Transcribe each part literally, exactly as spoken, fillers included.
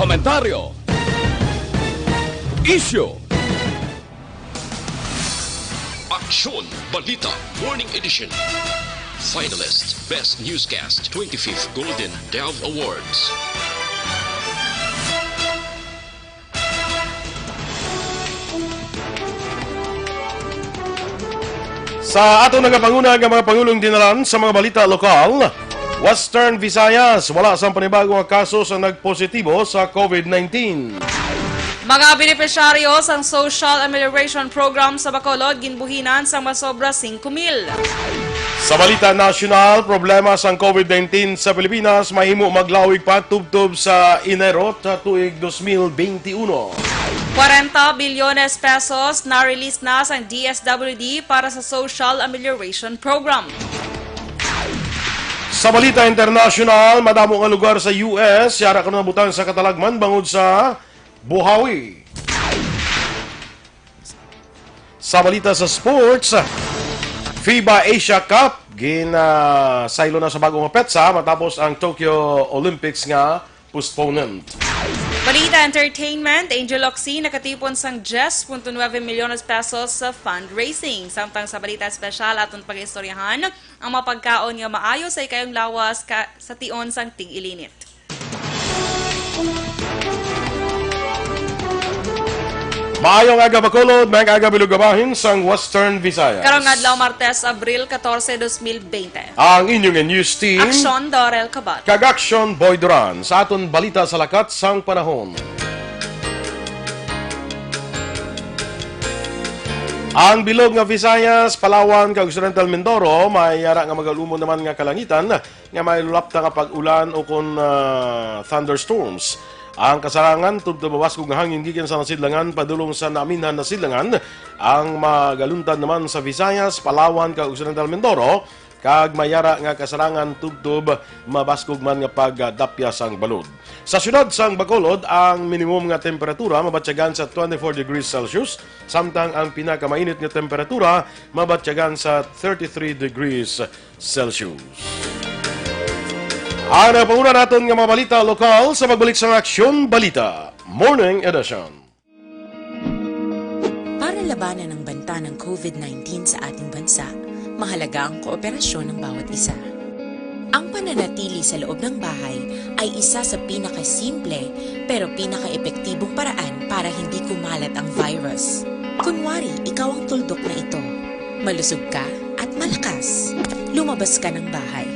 Komentaryo. Isyu. Aksyon Balita Morning Edition. Finalist Best Newscast, twenty-fifth Golden Dove Awards. Sa aton nagapanguna nga mga pangulong dinalan sa mga balita lokal, Western Visayas, wala sang panibago nga kaso sa nagpositibo sa COVID nineteen. Mga benepisyaryo sang Social Amelioration Program sa Bacolod ginbuhinan sang masobra singko mil. Sa balita nasyonal, problema sang COVID nineteen sa Pilipinas mahimo maglawig pa tubtob sa Enero sa tuig dos mil benti uno. Kwarenta bilyones pesos na release na sang D S W D para sa Social Amelioration Program. Sa balita internasyonal, madamo nga lugar sa U S yara karon nabutang sa katalagman bangod sa buhawi. Sa balita sa sports, FIBA Asia Cup ginasaylo na sa bag-o nga petsa matapos ang Tokyo Olympics nga postponement. Balita entertainment, Angel Locsin nakatipon sang diyes punto nuebe milyones pesos sa fundraising. Samtang sa balita espesyal, aton pag-istoryahan ang mga pagkaon nga maayo sa ikayong lawas ka, sa tion sang tig-ilinit. Maayong aga, Bacolod, maayong aga, Bilog nga Bahin sang Western Visayas. Karong adlaw, Martes, Abril katorse, dos mil bente. Ang inyong news team, Aksyon, Dorel Cabal. Kag Aksyon, Boy Duran. Sa aton balita sa lakat sang panahon. Ang bilog nga Visayas, Palawan, kag Occidental Mindoro, may yara nga magalumon naman nga kalangitan nga may lulapta nga pag-ulan o kon, ah, thunderstorms. Ang kasarangan tubtob mabaskog nga hangin gikan sa nasidlangan padulong sa naminhan nasidlangan ang magaluntad naman sa Visayas, Palawan, kag Occidental Mindoro, kag may yara nga kasarangan tubtob mabaskog man nga pagdapya sang balod. Sa siyudad sang Bacolod, ang minimum nga temperatura mabatyagan sa twenty-four degrees Celsius, samtang ang pinakamainit nga temperatura mabatyagan sa thirty-three degrees Celsius. Ang nagapanguna naton nga mga balita lokal sa pagbalik sang Aksyon Balita Morning Edition. Para labanan ang banta ng COVID nineteen sa ating bansa, mahalaga ang kooperasyon ng bawat isa. Ang pananatili sa loob ng bahay ay isa sa pinakasimple pero pinakaepektibong paraan para hindi kumalat ang virus. Kunwari, ikaw ang tuldok na ito. Malusog ka at malakas. Lumabas ka ng bahay.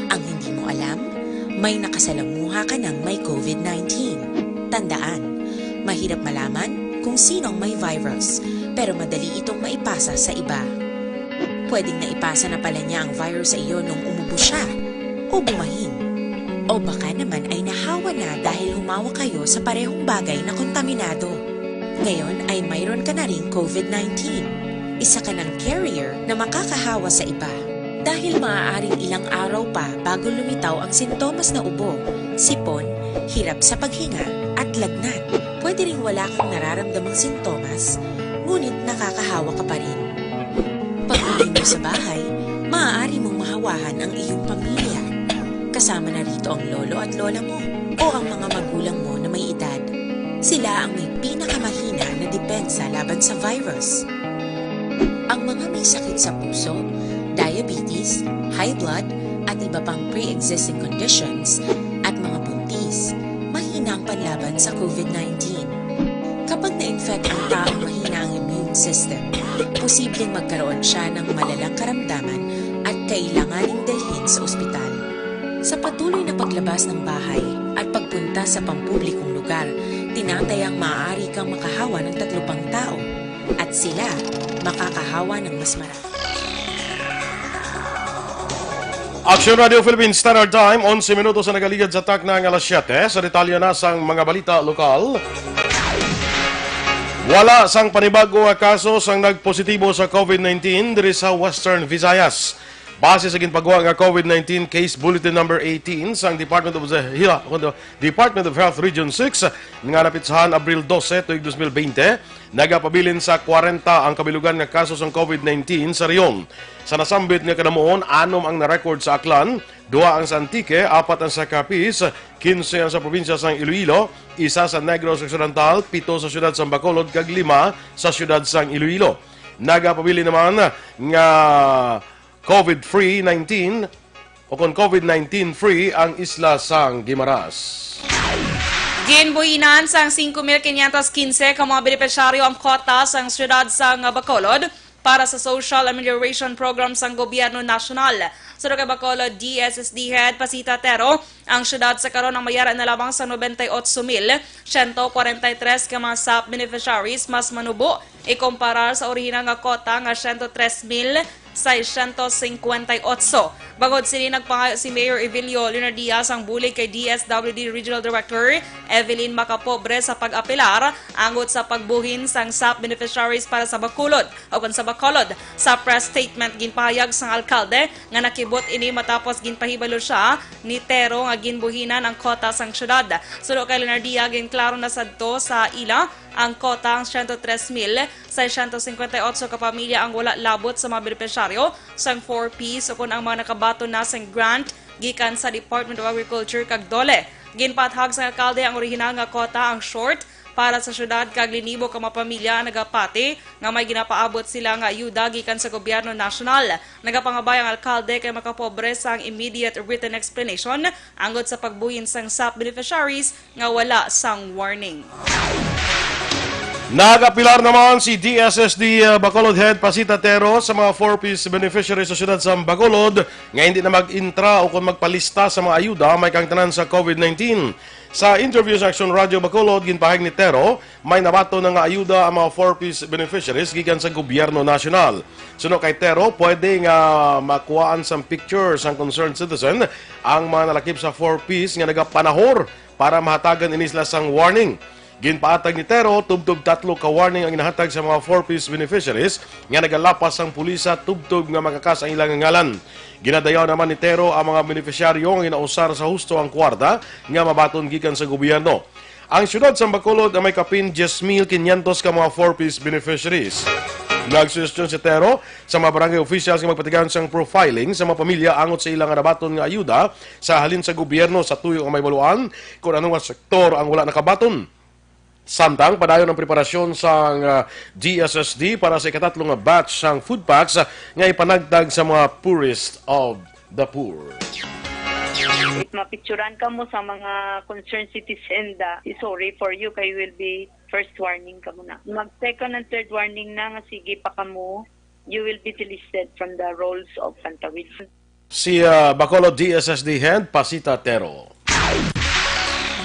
Ang hindi mo alam, may nakasalamuha ka ng may COVID nineteen. Tandaan, mahirap malaman kung sino ang may virus, pero madali itong maipasa sa iba. Pwedeng naipasa na pala niya ang virus sa iyo nung umubo siya o bumahin. O baka naman ay nahawa na dahil humawak kayo sa parehong bagay na kontaminado. Ngayon ay mayroon ka na ring COVID nineteen. Isa ka ng carrier na makakahawa sa iba. Dahil maaaring ilang araw pa bago lumitaw ang sintomas na ubo, sipon, hirap sa paghinga, at lagnat. Pwede ring wala kang nararamdamang sintomas, ngunit nakakahawa ka pa rin. Pag-uwi mo sa bahay, maaari mong mahawahan ang iyong pamilya. Kasama na rito ang lolo at lola mo o ang mga magulang mo na may edad. Sila ang may pinakamahina na depensa laban sa virus. Ang mga may sakit sa puso, diabetes, high blood, at iba pang pre-existing conditions, at mga buntis, mahina ang panlaban sa COVID nineteen. Kapag na-infect ang taong mahina ang immune system, posibleng magkaroon siya ng malalang karamdaman at kailanganing dalhin sa ospital. Sa patuloy na paglabas ng bahay at pagpunta sa pampublikong lugar, tinatayang maaari kang makahawa ng tatlo pang tao at sila makakahawa ng mas marami. Action Radio Philippines Standard Time, onse minutos ang nagaligad sa takna nga alas siyete. Sa detalye na sang mga balita lokal, wala sang panibago nga kaso sang nagpositibo sa COVID nineteen diri sa Western Visayas. Base sa ginpagwa nga COVID nineteen Case Bulletin Number eighteen sang Department of the Hila-, Department of Health Region six nga napitsahan Abril dose, tuig dos mil bente, nagapabilin sa kwarenta ang kabilugan nga kaso sang COVID nineteen sa rehiyon. Sa nasambit nga kanamuon, anom ang na-record sa Aklan, Duha ang sa Antique, apat ang sa Capiz, kinse ang sa probinsya sang Iloilo, isa sa Negros Occidental, pito sa siyudad sang Bacolod, kag lima sa siyudad sang Iloilo. Nagapabilin naman nga COVID-free nineteen o kon COVID nineteen free ang isla sang Guimaras. Ginbuhinan sang singko mil quinientos quince ka mga benepisyaryo ang kota sang siyudad sang Bacolod para sa Social Amelioration Program sang Gobyerno Nasyonal. Suno kay Bacolod D S S D Head Pasita Tero, ang siyudad sa karon ang may ara na lamang sa noventa y ocho mil siyento kwarenta y tres ka mga SAP beneficiaries, mas manubo ikumparar sa orihinal nga kota nga siyento tres mil seiscientos cincuenta y ocho. Bangod sini, nagpangayo si Mayor Evilio Leonardia sang bulig kay D S W D Regional Director Evelyn Macapobre sa pag-apelar angot sa pagbuhin sang SAP beneficiaries para sa Bacolod. Ukon sa Bacolod, sa press statement, ginpahayag sang alkalde nga nakibot ini matapos ginpahibalo siya ni Tero nga ginbuhinan ang kota sang siyudad. Suno kay Leonardia, ginklaro na sadto sa ila ang kota ang siyento tres mil seiscientos cincuenta y ocho ka pamilya ang wala labot sa mga benepisyaryo sang four Ps ukon ang mga nakabaton na sang grant gikan sa Department of Agriculture kag DOLE. Ginpaathag sang alkalde ang orihinal nga kota ang short para sa siyudad kag linibo ka mga pamilya ang nagapati nga may ginapaabot sila nga ayuda gikan sa gobyerno nasyonal. Nagapangabay ang alkalde kay Macapobre sang immediate written explanation angot sa pagbuhin sang SAP beneficiaries nga wala sang warning. Nag-apelar naman si D S S D, uh, Bacolod Head Pasita Tero sa mga four Ps beneficiaries sa siyudad sa Bacolod nga hindi na mag-intra o kon magpalista sa mga ayuda may kaangtanan sa COVID nineteen. Sa interview sa Aksyon Radyo Bacolod, ginpahayag ni Tero, may nabaton na nga ayuda ang mga four Ps beneficiaries gikan sa gobyerno nasyonal. Suno kay Tero, pwede nga makuhaan sang picture sang concerned citizen ang mga nalakip sa four Ps nga nagapanahor para mahatagan ini sila sang warning. Ginpaatag ni Tero, tubtob tatlo ka warning ang ginahatag sa mga four Ps beneficiaries nga nagalapas sang pulisa tubtob nga makakas ang ilang ngalan. Ginadayaw naman ni Tero ang mga benepisyaryo nga ginausar sa husto ang kwarta nga mabaton gikan sa gobyerno. Ang siyudad sa Bacolod ang may kapin diyes mil kinyentos ka mga four Ps beneficiaries. Nagsuhestyon si Tero sa mga barangay officials nga magpatigayon sang profiling sa mga pamilya angot sa ila nga nabaton nga ayuda sa halin sa gobyerno sa tuyo nga may baluan kon ano nga sektor ang wala nakabaton. Samtang padayon ang preparasyon sang, ah, D S S D para sa ikatatlo nga batch sang food packs, ah, nga ipanagtag sa mga poorest of the poor. If mapicturan ka mo sa mga concerned citizen, da, sorry for you, kay will be first warning ka mo na. Mag second and third warning na nga sige pa ka mo, you will be delisted from the rolls of Pantawid. Si, ah, Bacolod D S S D Head Pasita Tero.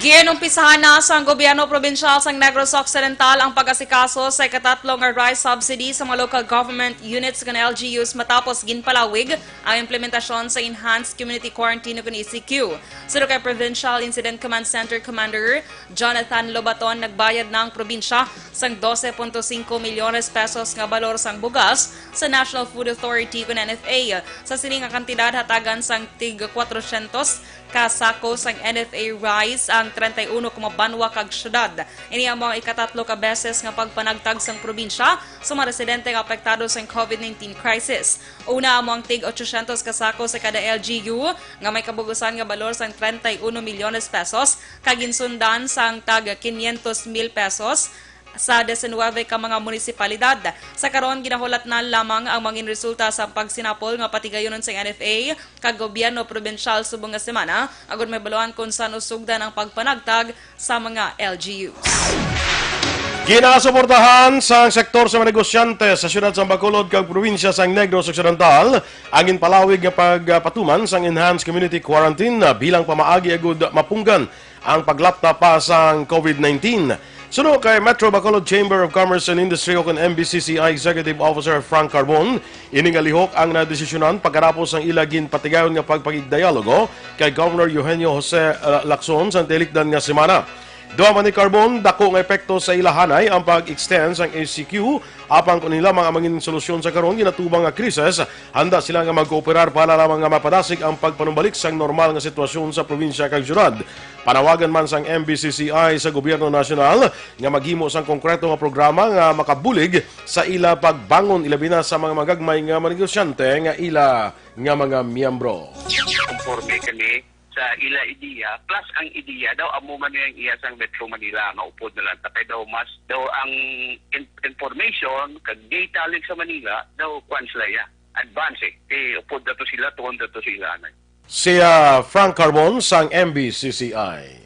Ginumpisahan na sang gobyerno probinsyal sang Negros Occidental ang pag-asikaso sa ikatatlo nga rice subsidy sa mga local government units ngan L G Us matapos ginpalawig ang implementasyon sa Enhanced Community Quarantine o E C Q. Suno kay Provincial Incident Command Center Commander Jonathan Lobaton, nagbayad na ang probinsya sang dose punto singko milyones pesos nga balor sang bugas sa National Food Authority kun N F A. Sa sini nga kantidad, hatagan sang tig kwatrosyentos ka sako sang N F A rice ang treinta y uno ka mga banwa kag syudad. Ini amo ang ikatatlo ka beses nga pagpanagtag sang probinsya sa mga residente nga apektado sang COVID nineteen crisis. Una amo ang tig otsosyentos ka sako sa kada L G U nga may kabug-usan nga balor sang treinta y uno milyones pesos, kag ginsundan sang tag quinientos mil pesos sa diecinuebe ka mga munisipalidad. Sa karon, ginahulat na lamang ang mangin resulta sa pagsinapol nga patigayonon sang N F A kag gobyerno probinsyal subong nga semana, agud mahibaluan kon san-o sugdan ang pagpanagtag sa mga L G Us. Ginasuportahan sang sektor sa mga negosyante sa siyudad sa Bacolod kag probinsya sang Negros Occidental ang ginpalawig nga pagpatuman sang enhanced community quarantine bilang pamaagi agud mapunggan ang paglapta pa sang COVID nineteen. Suno kay Metro Bacolod Chamber of Commerce and Industry o kon M B C C I Executive Officer Frank Carbon, ini nga lihok ang nadesisyonan pagkatapos sang ila ginpatigayon nga pagpakigdialogo kay Governor Eugenio Jose, uh, Lacson sa tilikdan nga semana. Duha man ni Carbon, dako nga epekto sa ila hanay ang pag-extend sang E C Q, apang kon ila mga mangin solusyon sa karon ginatubang nga krisis, handa sila nga magkooperar para lamang nga mapadasig ang pagpanumbalik sang normal nga sitwasyon sa probinsya kag syudad. Panawagan man sang M B C C I sa gobyerno nasyonal nga maghimo sang konkreto nga programa nga makabulig sa ila pagbangon, ilabi na sa mga magagmay nga mga negosyante nga ila nga mga miyembro. Porme kami sa ila ideya, plus ang ideya daw amo man ang iya sang Metro Manila nga upod na lang tapay daw mas daw ang in- information kag data lig sa Manila daw kwan sila ya advance eh. Eh, upod na to sila, tuhon na to sila na. Si ah, Frank Carbon sang M B C C I.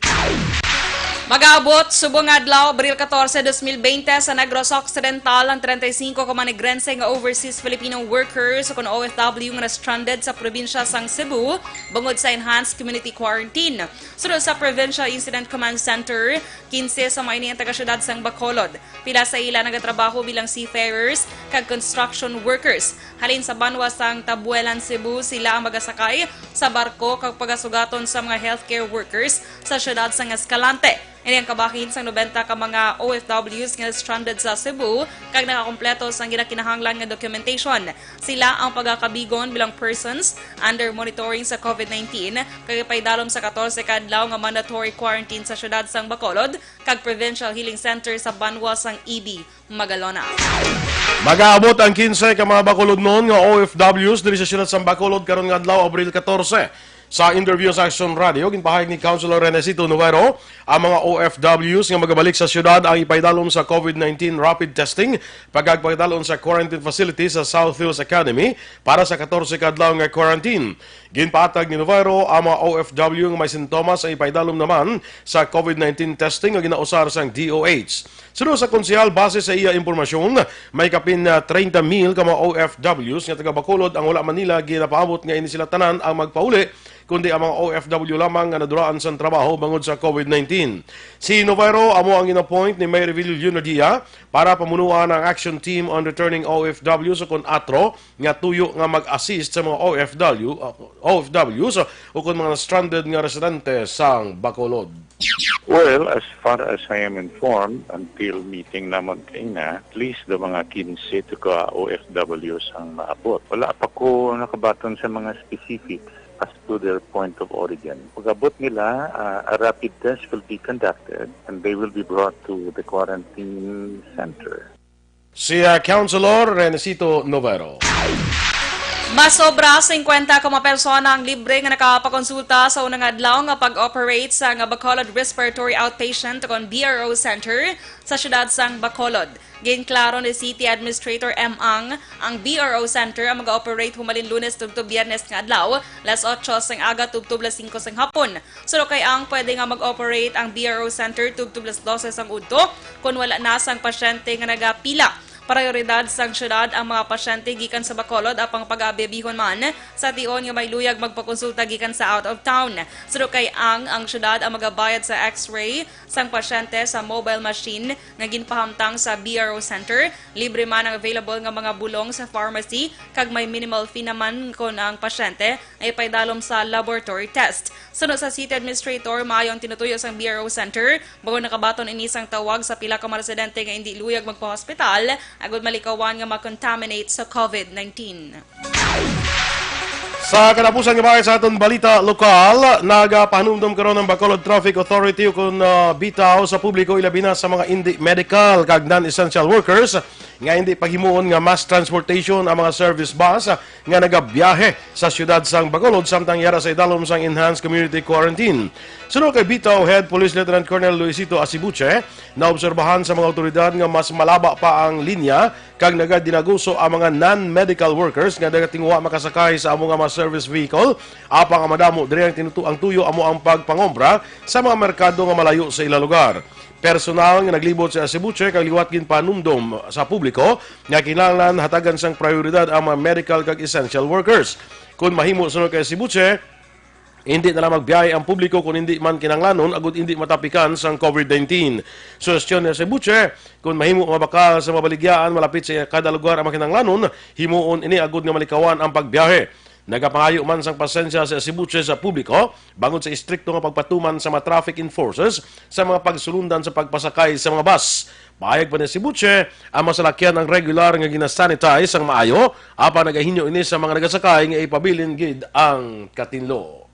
Mag-aabot subong nga adlaw, Abril katorse, dos mil bente, sa Negros Occidental ang treinta y cinco ka manigrense nga overseas Filipino workers o kon O F W nga na-stranded sa probinsya sang Cebu bangod sa enhanced community quarantine. Sunod sa Provincial Incident Command Center, kinse sa mga ini ang taga-syudad sang Bacolod. Pila sa ila nagatrabaho bilang seafarers kag construction workers. Halin sa banwa sang Tabuelan, Cebu, sila ang magasakay sa barko kag pagasugaton sa mga healthcare workers sa siyudad sang Escalante. Ini ang kabahin sang nobenta ka mga O F Ws nga stranded sa Cebu kag nakakompleto sang ginakinahanglan nga documentation. Sila ang pagakabigon bilang persons under monitoring sa COVID nineteen kag ipaidalom sa katorse ka adlaw nga mandatory quarantine sa siyudad sang Bacolod kag Provincial Healing Center sa banwa sang E B. Magalona. Mag-aabot ang kinse ka mga Bacolodnon nga O F Ws diri sa siyudad sang Bacolod karon nga adlaw, Abril katorse. Sa interview sa Action Radio, ginpahayag ni Councilor Renesito Novero ang mga O F Ws nga magabalik sa siyudad ang ipaidalom sa COVID nineteen rapid testing, pagkagpakidalom sa quarantine facility sa South Hills Academy para sa katorse ka adlaw nga quarantine. Ginpatag ni Novero ang mga O F W nga may sintomas ang ipaidalom naman sa COVID nineteen testing nga ginausar sang D O H. Suno sa konsehal, base sa iya impormasyon, may kapin na treinta mil ka mga O F Ws nga taga Bacolod ang wala man nila ginapaabot nga ini sila tanan ang magpauli, kundi ang mga O F W lamang nga naduraan sang trabaho bangod sa COVID nineteen. Si Novero amo ang gin-appoint ni Mayor Evelio Leonadia para pamunuan ang Action Team on Returning O F Ws o kon atro nga tuyo nga mag-assist sa mga O F W, uh, O F Ws, uh, ukon mga stranded nga residente sang Bacolod. Well, as far as I am informed, until meeting namon kaina, at least the mga kinse to ka O F Ws ang maabot. Wala pa ko nakabaton sa mga specific as to their point of origin. Pag-abot nila, uh, a rapid test will be conducted and they will be brought to the quarantine center. Si ah, Councilor Renesito Novero. Mas sobra singkwenta ka mga persona ang libre nga nakapakonsulta sa unang adlaw nga pag-operate sa nga Bacolod Respiratory Outpatient kon B R O Center sa siyudad sang Bacolod. Ginklaro ni City Administrator M. Ang ang B R O Center ang mag-operate humalin Lunes tubtob Biyernes nga adlaw, las otso sang aga tubtob las singko sang hapon. Suno kay Ang, pwede nga mag-operate ang B R O Center tubtob las dose sang udto kon wala na sang pasyente nga nagapila. Prayoridad sang syudad ang mga pasyente gikan sa Bacolod apang pag-aabiyabihon man sa tion nga may luyag magpakonsulta gikan sa out of town. Suno kay Ang, ang syudad ang magabayad sa X-ray sang pasyente sa mobile machine nga ginpahamtang sa B R O Center. Libre man ang available nga mga bulong sa pharmacy kag may minimal fee naman kon ang pasyente ay paidalom sa laboratory test. Suno sa City Administrator, maayo ang tinutuyo sang B R O Center, bangod nakabaton ini sang tawag sa pila ka mga residente nga indi luyag magpa-hospital agud malikawan nga ma-contaminate sa COVID nineteen. Sa katapusan nga bahin sa aton balita lokal, nagapahanumdom karon ang Bacolod Traffic Authority ukon, ah, bitaw sa publiko, ilabi na sa mga indi medical kag non-essential workers nga indi paghimuon nga mass transportation ang mga service bus nga nagabiyahe sa siyudad sang Bacolod samtang yara sa idalom sang enhanced community quarantine. Suno kay bitaw Head Police Lieutenant Colonel Luisito Asibuche, naobserbahan sa mga awtoridad nga mas malaba pa ang linya kag nagadinaguso ang mga non-medical workers nga nagatinguha makasakay sa amo nga mga service vehicle, apang ang madamo diri ang tinutu-, ang tuyo amo ang pagpangompra sa mga merkado nga malayo sa ila lugar. Personal nga naglibot si Asibuche kag liwat ginpanumdom sa publiko nga kinahanglan hatagan sang prioridad ang mga medical kag essential workers. Kon mahimo, suno kay Asibuche, hindi na lang magbiyahe ang publiko kon hindi man kinahanglanon agud hindi matapikan sang COVID nineteen. Suhestyon ni Asibuche, kon mahimo mabakal sa mabaligyaan malapit sa kada lugar ang mga kinahanglanon, himuon ini agud nga malikawan ang pagbiyahe. Nagapangayo man sang pasensya si Asibuche sa publiko bangod sa istrikto nga pagpatuman sa mga traffic enforcers sa mga pagsulundan sa pagpasakay sa mga bus. Pahayag pa ni Asibuche, ang mga salakyan ang regular nga ginasanitize sang maayo, apang nagahinyo ini sa mga nagasakay nga ipabilin gid ang katinlo.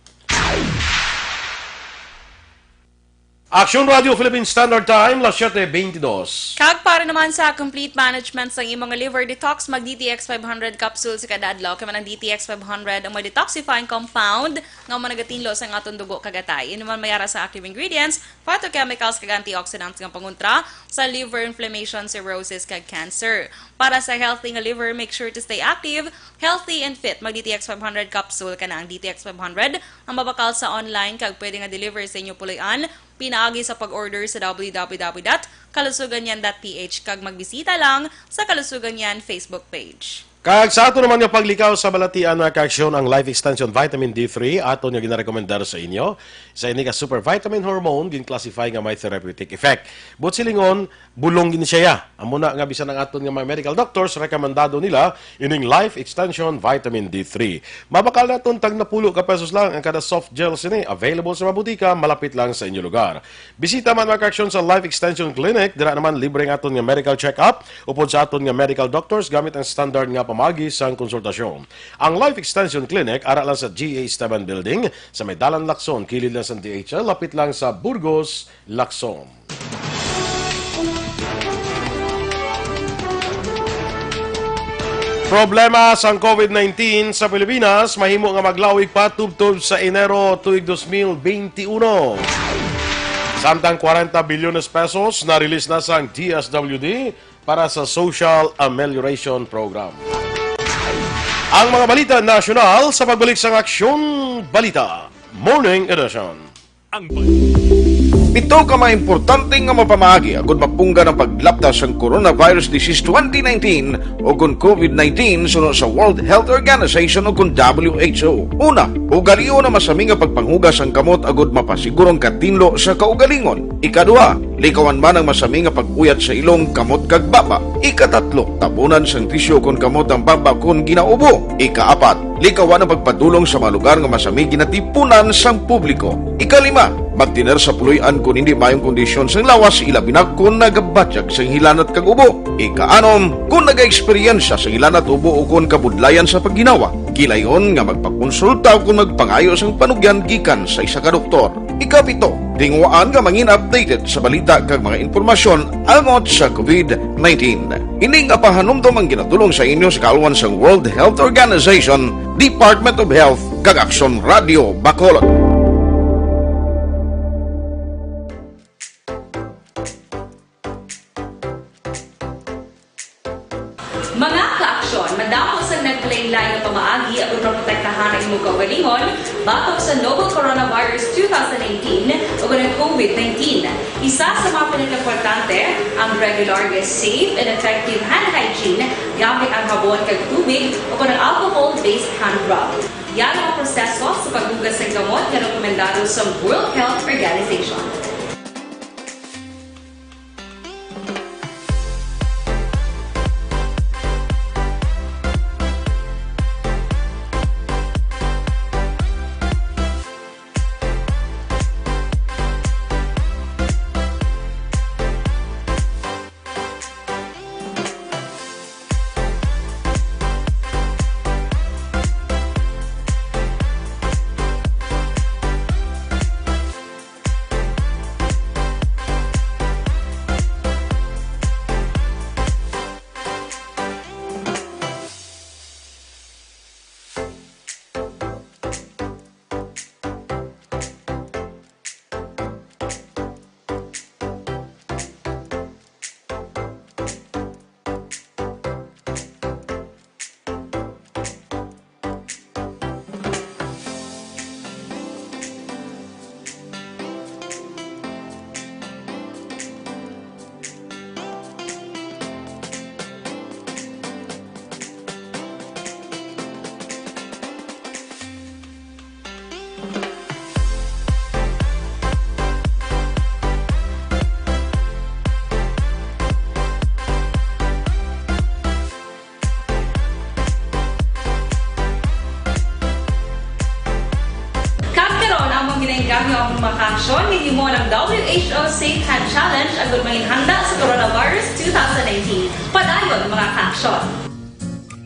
Aksyon Radio Philippine Standard Time, las siete veintidós. Kag para naman sa complete management sang imong liver detox, mag D T X five hundred capsule sa kada adlaw. Kay man ang D T X five hundred ang may detoxifying compound nga managatindlo sa aton dugo kag atay. Indi man mayara sa active ingredients, phytochemicals kag antioxidants nga pangontra sa liver inflammation, cirrhosis kag cancer. Para sa healthy nga liver, make sure to stay active, healthy and fit. Mag D T X five hundred capsule ka na. Ang D T X five hundred ang mabakal sa online kag pwede nga deliver sa inyo puloy-an pinaagi sa pag-order sa W W W dot kalusugan yan dot P H kag magbisita lang sa Kalusugan Yan Facebook page. Kag sa ato naman nga paglikaw sa balatian, mga kaaksyon, ang Life Extension Vitamin D three aton nga ginarekomendar sa inyo. Sa ini ka super vitamin hormone, gin-classify nga may therapeutic effect. Buot silingon, bulong gid siya. Amo na nga bisan ang aton nga mga medical doctors, rekomendado nila ining Life Extension Vitamin D three. Mabakal naton tag napulo ka pesos lang ang kada soft gel sini. Available sa mga butika malapit lang sa inyo lugar. Bisita man, mga kaaksyon, sa Life Extension Clinic. Dira naman libre ang aton nga medical check-up upod sa aton nga medical doctors gamit ang standard nga pamaagi sang konsultasyon. Ang Life Extension Clinic ara lang sa G A Esteban Building sa may Dalan Lacson, kilid lang sa D H L, lapit lang sa Burgos, Lacson. Problema sang COVID nineteen sa Pilipinas mahimo nga maglawig pa tubtob sa Enero tuig dos mil benti uno. Samtang kwarenta bilyones pesos na-release na sang D S W D para sa Social Amelioration Program. Ang mga balita nasyonal sa pagbalik sang Aksyon Balita Morning Edition. Ang pito ka mga importante nga mapamaagi agud mapunggan ang paglapda sang coronavirus disease twenty nineteen o kon COVID nineteen suno sa World Health Organization o kon W H O. Una, ugalion ang masami nga pagpanghugas sang kamot agud mapasiguro ang katinlo sa kaugalingon. Ikaduha, likawan man ang masami nga pag-uyat sa ilong, kamot kag baba. Ikatatlo, tabunan sang tisyu kon kamot ang baba kon ginaubo. Ikaapat, likawan ang pagpadulong sa mga lugar nga masami ginatipunan sang publiko. Ikalima, magtener sa puloy-an kon hindi maayong kondisyon sang lawas, ilabi na kon nagabatyag sang hilanat kag ubo. Ikaanom, kon nagaeksperyensya sang hilanat, ubo, o kon kabudlayan sa pagginawa, gilayon nga magpakonsulta o kon magpangayo sang panugyan gikan sa isa ka doktor. Ikapito, tinguhaan nga mangin updated sa balita kag mga impormasyon angot sa COVID nineteen. Ini nga pahanumdom ang ginadul-ong sa inyo sa kaalwan sang World Health Organization, Department of Health, kag Aksyon Radio Bacolod. Mga kaaksyon, madamo sang naglain-lain nga pamaagi aron maprotektahan ang imong kaugalingon batok sa novel coronavirus two thousand nineteen o kon ang COVID nineteen. Isa sa mga pinakaimportante, ang regular nga safe and effective hand hygiene gamit ang habon kag tubig o kon ang alcohol-based hand rub. Yan ang mga proseso sa paghugas sang kamot nga rekomendado sa World Health Organization. Kag karon, among ginainggam ang mga kaaksyon nga gihimo ng W H O Safe Hand Challenge agud manginhanda sa coronavirus two thousand nineteen. Padayon, mga kaaksyon.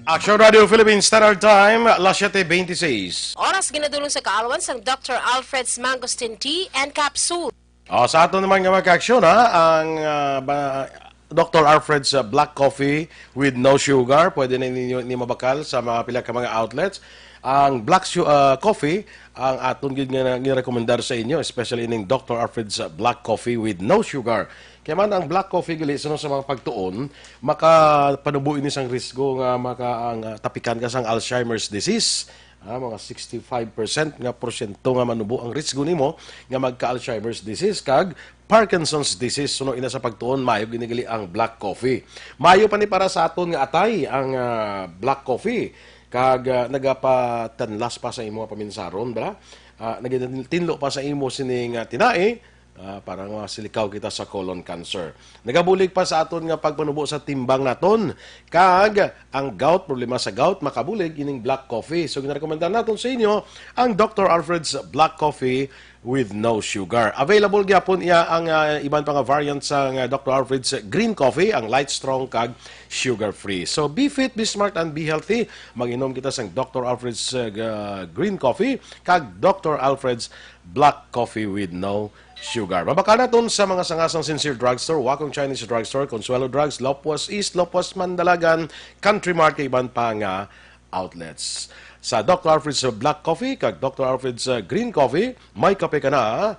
Aksyon Radio Philippine Standard Time, las siete veintiséis. Oras ginadul-ong sa kaalwan sang Doctor Alfred's Mangosteen Tea and Capsule. Oh, sa ato naman nga mga kaaksyon, ha, ang ah, ba, Doctor Alfred's ah, Black Coffee with no sugar, pwede na ninyo ni mabakal sa mga pila ka mga outlets. Ang black su- ah, coffee ang aton gid nga ginarekomendar sa inyo, especially ining Doctor Alfred's ah, Black Coffee with no sugar. Kaya man ang black coffee gali suno sa mga pagtuon, makapanubo ini sang risgo nga maka ang ah, tapikan ka sang Alzheimer's disease. Ah, mga sixty-five percent nga porsyento nga manubo ang risgo nimo nga magka-Alzheimer's disease kag Parkinson's disease. Suno ina sa pagtuon, mayo ginigali ang black coffee. Mayo pa ni para sa aton nga atay ang ah, black coffee. Kag ah, nagapatanlas pa sa imo nga paminsaron, bala? Ah, nagatinlo pa sa imo sining ah, tinai, ah, para nga silikaw kita sa colon cancer. Nagabulig pa sa aton nga pagpanubo sa timbang naton. Kag ang gout, problema sa gout, makabulig ining black coffee. So, ginarekomendar naton sa inyo ang Doctor Alfred's Black Coffee with no sugar. Available gyapon iya ang ah, iban pa nga variant sa ah, Doctor Alfred's Green Coffee, ang light, strong, kag sugar-free. So, be fit, be smart, and be healthy. Mag-inom kita sang Doctor Alfred's ah, Green Coffee kag Doctor Alfred's Black Coffee with no sugar. Mabakal naton sa mga sanga sang Sincere Drugstore, Wacom Chinese Drugstore, Consuelo Drugs, Lopwas East, Lopwas Mandalagan, Country Mart, kag iban pa nga outlets. Sa Doctor Alfred's Black Coffee kag Doctor Alfred's uh, Green Coffee, may kape ka na,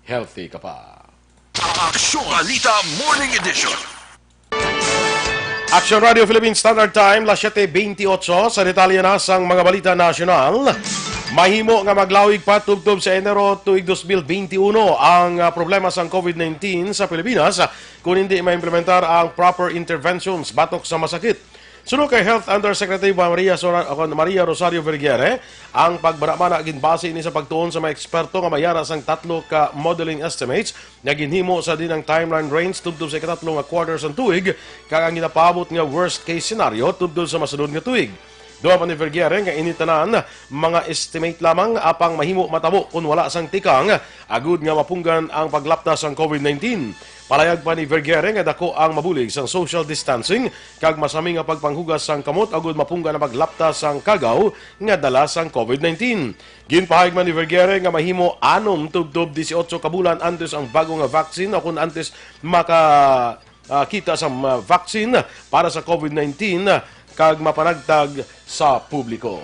healthy ka pa. Aksyon Balita Morning Edition. Action Radio Philippine Standard Time, las siete veintiocho. Sa detalye na sang mga balita nasyonal, mahimo nga maglawig pa tubtob sa Enero tuig dos mil benti uno ang ah, problema sang COVID nineteen sa Pilipinas, ah, kung hindi maimplementar ang proper interventions batok sa masakit. Suno kay Health Undersecretary Maria Sora-, Maria Rosario Vergere, ang pagbanabana ginbase ini sa pagtuon sa mga eksperto nga may ara sang tatlo ka modeling estimates nga ginhimo sa diin ang timeline range tubtob sa ikatatlo nga quarter sang tuig, kag ang ginapaabot nga worst case scenario tubtob sa masunod nga tuig. Dugang pa ni Vergere nga ini tanan mga estimate lamang, apang mahimo matabo kon wala sang tikang agud nga mapunggan ang paglapta sang COVID nineteen. Palayag pa ni Vergere nga dako ang mabulig sang social distancing kag masami nga pagpanghugas sang kamot agud mapunggan ang paglapta sang kagaw nga dala sang COVID nineteen. Ginpahayag man ni Vergere nga mahimo anom tubtob dieciocho ka bulan antes ang bago nga vaccine o kon antes maka, ah, kita sa, ah, vaccine para sa COVID nineteen kag mapanagtag sa publiko.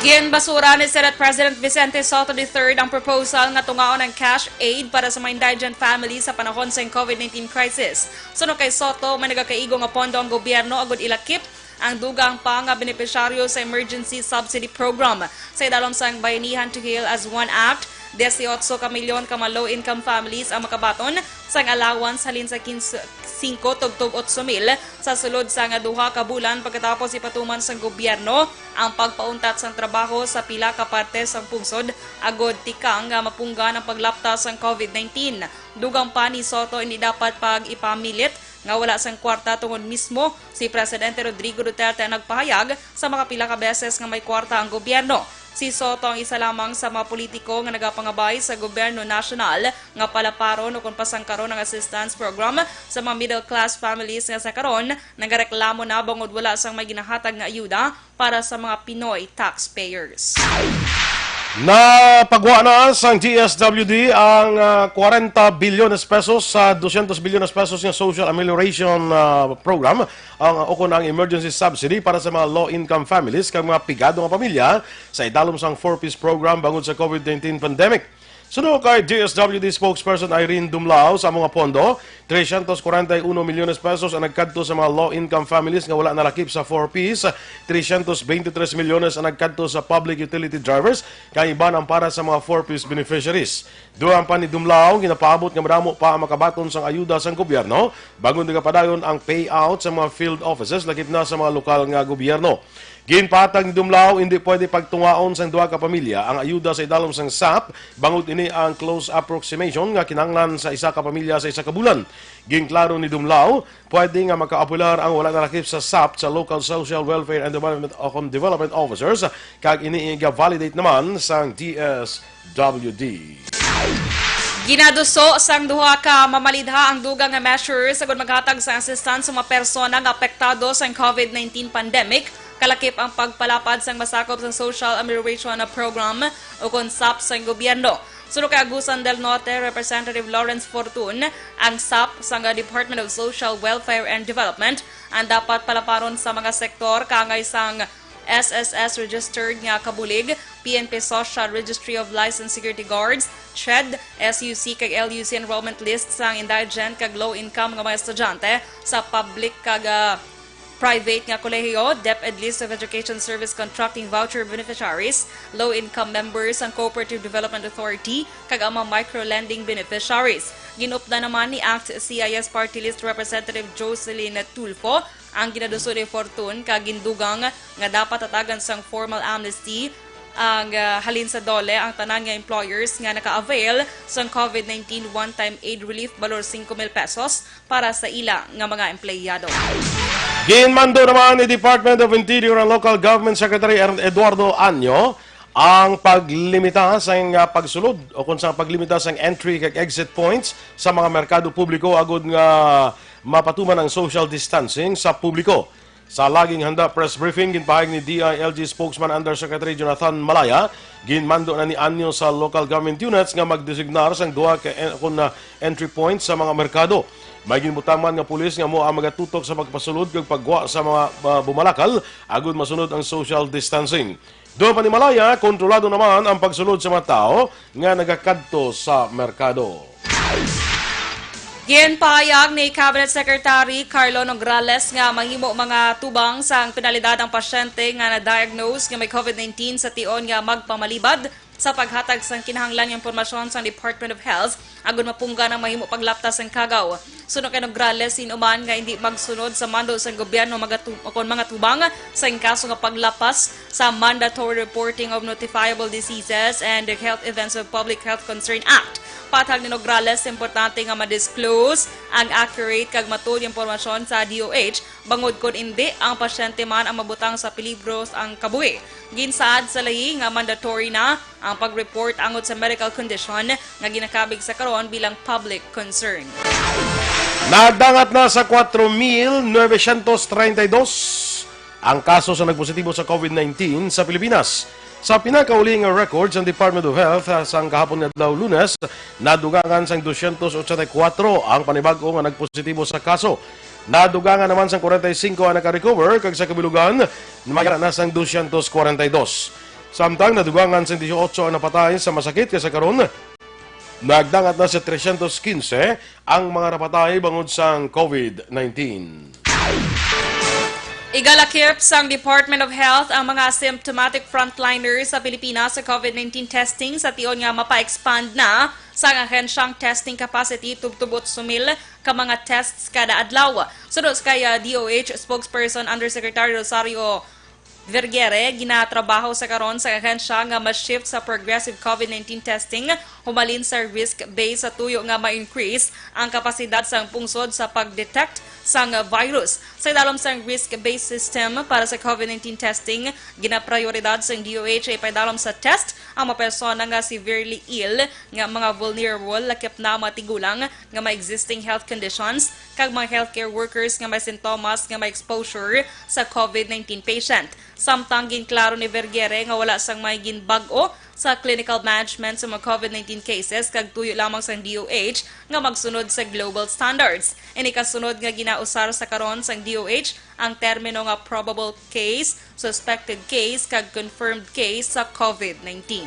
Ginbasura ni Senate President Vicente Sotto the third ang proposal nga tungaon ang cash aid para sa mga indigent families sa panahon sang COVID nineteen crisis. Suno kay Sotto, may nagakaigo nga pondo ang gobyerno agud ilakip ang dugang pa nga benepisyaryo sa Emergency Subsidy Program. Sa idalom sang Bayanihan to Heal as One Act, dieciocho ka milyon ka mga low-income families ang makabaton sang allowance halin sa quince, singko tubtob otso mil sa sulod sang duha ka bulan pagkatapos ipatuman sang gobyerno ang pagpauntat sang trabaho sa pila ka parte sang pungsod agud tikang nga mapunggan ang paglapta sang COVID nineteen. Dugang pa ni Sotto, hindi dapat pag-ipamilit nga wala sang kwarta tungod mismo si Presidente Rodrigo Duterte ang nagpahayag sa makapila ka beses nga may kwarta ang gobyerno. Si Sotto ang isa lamang sa mga politiko nga nagapangabay sa gobyerno nasyonal nga palaparon o kon pasangkaron ang assistance program sa mga middle class families nga sa karon nagareklamo na bangod wala sang may ginahatag nga ayuda para sa mga Pinoy taxpayers. Napagwa na sang D S W D ang ah, kwarenta bilyones pesos sa dosyentos bilyones pesos nga social amelioration ah, program, ang ukon ang emergency subsidy para sa mga low-income families kag mga pigado nga pamilya sa idalom sang Four Ps program bangod sa COVID nineteen pandemic. Suno kay D S W D spokesperson Irene Dumlao, sa mga pondo, trescientos cuarenta y uno milyones pesos ang nagkadto sa mga low-income families nga wala nalakip sa Four Ps, trescientos veintitrés milyones ang nagkadto sa public utility drivers, kag iban ang para sa mga Four Ps beneficiaries. Dugang pa ni Dumlao, ginapaabot nga madamo pa ang makabaton sang ayuda sang gobyerno bangod nagapadayon ang payout sa mga field offices lakip na sa mga lokal nga gobyerno. Ginpatag ni Dumlao, hindi pwede pagtungaon sang duha ka pamilya ang ayuda sa idalom sang SAP, bangod ini ang close approximation nga kinahanglan sa isa ka pamilya sa isa ka bulan. Ginklaro ni Dumlao, pwede nga makaapelar ang wala nalakip sa SAP sa local social welfare and development o kon development officers, kag ini ga-validate naman sang D S W D. Ginaduso sang duha ka mamalidha ang dugang nga measures agud maghatag sa assistance sa mga persona nga apektado sang COVID nineteen pandemic, kalakip ang pagpalapad sang masakop sang Social Amelioration Program o kon SAP sang gobyerno. Suno kay Agusan del Norte Representative Lawrence Fortun, ang sap sang Department of Social Welfare and Development ang dapat palaparon sa mga sektor kaangay sang S S S registered nga kabulig, P N P Social Registry of Licensed Security Guards, CHED, S U C kag L U C enrollment list sang indigent kag low income nga mga estudyante sa public kag, ah, private nga kolehiyo, DepEd list of education service contracting voucher beneficiaries, low income members sang Cooperative Development Authority, kag ang mga micro lending beneficiaries. Ginupdan naman ni Act C I S Party List Representative Jocelyn Tulfo ang ginaduso ni Fortun kag gindugang nga dapat hatagan sang formal amnesty ang, ah, halin sa DOLE ang tanan nga employers nga naka-avail sang COVID nineteen one-time aid relief balor singko mil pesos para sa ila nga mga empleyado. Ginmando naman ni Department of Interior and Local Government Secretary Ern-, Eduardo Anyo ang paglimita sang, ah, pagsulod o kung sa paglimita sang entry kag exit points sa mga merkado publiko agud nga mapatuman ang social distancing sa publiko. Sa laging handa press briefing, ginpahayag ni D I L G spokesman Undersecretary Jonathan Malaya, ginmando na ni Anyo sa local government units nga magdesignar sang duha ka en-, kun, ah, entry points sa mga merkado. May ginbutang man nga pulis nga amo ang magatutok sa pagpasulod kag paggwa sa mga, ah, bumalakal agud masunod ang social distancing. Duol pa ni Malaya, kontrolado naman ang pagsulod sa mga tawo nga nagakadto sa merkado. Ginpahayag ni Cabinet Secretary Carlo Nograles nga mahimo mga tubang sang penalidad ang pasyente nga na-diagnose nga may COVID nineteen sa tion nga magpamalibad sa paghatag sang kinahanglan nga impormasyon sang Department of Health agud mapunggan ang mahimo paglapta sang kagaw. Suno kay Nograles, sin-o man nga indi magsunod sa mando sang gobyerno magatu-, kon mga tubang sang kaso nga paglapas sa Mandatory Reporting of Notifiable Diseases and Health Events of Public Health Concern Act. Pathag ni Nograles, importante nga ma-disclose ang accurate kag matuod nga impormasyon sa D O H, bangod kon indi, ang pasyente man ang mabutang sa peligro ang kabuhi. Ginsaad sa layi nga mandatory na ang pag-report angot sa medical condition nga ginakabig sa karon bilang public concern. Nagdangat na sa kuwatro mil novecientos treinta y dos ang kaso sa nagpositibo sa COVID nineteen sa Pilipinas. Sa pinakauli nga record sang Department of Health, ah, sang kahapon nga adlaw, Lunes, nadugangan sang dosyentos ochenta y kuwatro ang panibag-o nga nagpositibo sa kaso. Nadugangan naman sang kwarenta y singko ang naka-recover, kag sa kabilugan, may ara na sang dosyentos kwarenta y dos. Samtang nadugangan sang dieciocho ang napatay sa masakit, kag sa karon, nagdangat na sa tresyentos quince ang mga napatay bangod sang COVID nineteen. Igalakip sang Department of Health ang mga asymptomatic frontliners sa Pilipinas sa COVID nineteen testing sa tion nga mapa-expand na sang ahensyang testing capacity tubtob otso mil ka mga tests kada adlaw. Suno kay, ah, D O H spokesperson Undersecretary Rosario Vergere, ginatrabaho sa karon sa ahensya nga ma-shift sa progressive COVID nineteen testing humalin sa risk-based sa tuyo nga ma-increase ang kapasidad sang pungsod sa pag-detect sang virus. Sa idalom sang risk-based system para sa COVID nineteen testing, ginaprioridad sang D O H ang ipaidalom sa test ang mga persona nga severely ill, nga mga vulnerable, lakip na mga tigulang nga may existing health conditions, kag mga healthcare workers nga may sintomas nga may exposure sa COVID nineteen patient. Samtang ginklaro ni Vergere nga wala sang may ginbag-o sa clinical management sa mga COVID nineteen cases kag tuyo lamang sang D O H nga magsunod sa global standards. Ini kasunod nga ginausar sa karon sang D O H ang termino nga probable case, suspected case, kag confirmed case sa COVID nineteen.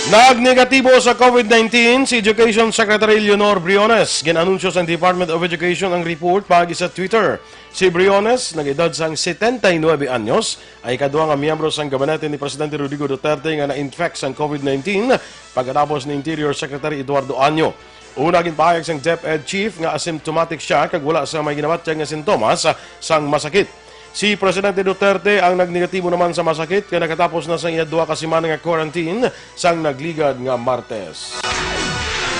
Nagnegatibo sa COVID nineteen si Education Secretary Leonor Briones. Gin-anunsyo sang Department of Education ang report paagi sa Twitter. Si Briones, nag-edad sang setenta y nuebe anyos, ang ikadua nga miyembro sang gabinete ni Presidente Rodrigo Duterte nga na-infect sang COVID nineteen pagkatapos ni Interior Secretary Eduardo Año. Una, ginpahayag sang DepEd chief nga asymptomatic siya kag wala sa may ginabatyag nga sintomas sang masakit. Si Presidente Duterte ang nagnegatibo naman sa masakit kag nakatapos na sa iya duha ka semana nga quarantine sang nagligad nga Martes.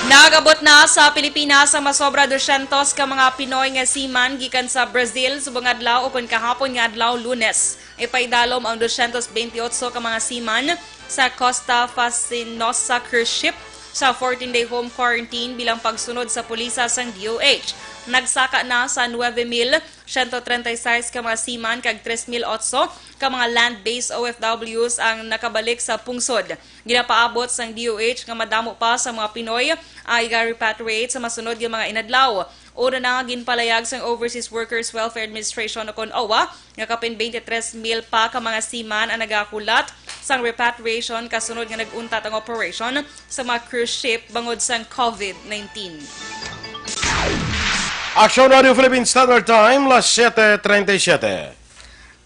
Nagabot na sa Pilipinas ang masobra dosyentos ka mga Pinoy nga seaman gikan sa Brazil subong adlaw o kon kahapon nga adlaw, Lunes. Ipaidalom ang dosyentos bentiocho ka mga seaman sa Costa Fascinosa cruise ship sa fourteen-day home quarantine bilang pagsunod sa pulisa sang D O H. Nagsaka na sa nuebe mil siyento treinta y seis ka mga seaman kag tres mil otso ka mga land-based O F Ws ang nakabalik sa pungsod. Ginapaabot sang D O H nga madamo pa sa mga Pinoy ang iga-repatriate sa masunod nga mga inadlaw. Una na nga ginpalayag sang Overseas Workers Welfare Administration, o kon owa, nga kapin twenty-three mil pa ka mga seaman ang nagahulat sang repatriation kasunod nga nag-untat ang operation sa mga cruise ship bangod sang COVID nineteen. Aksyon Radio Philippine Standard Time, las siete treinta y siete.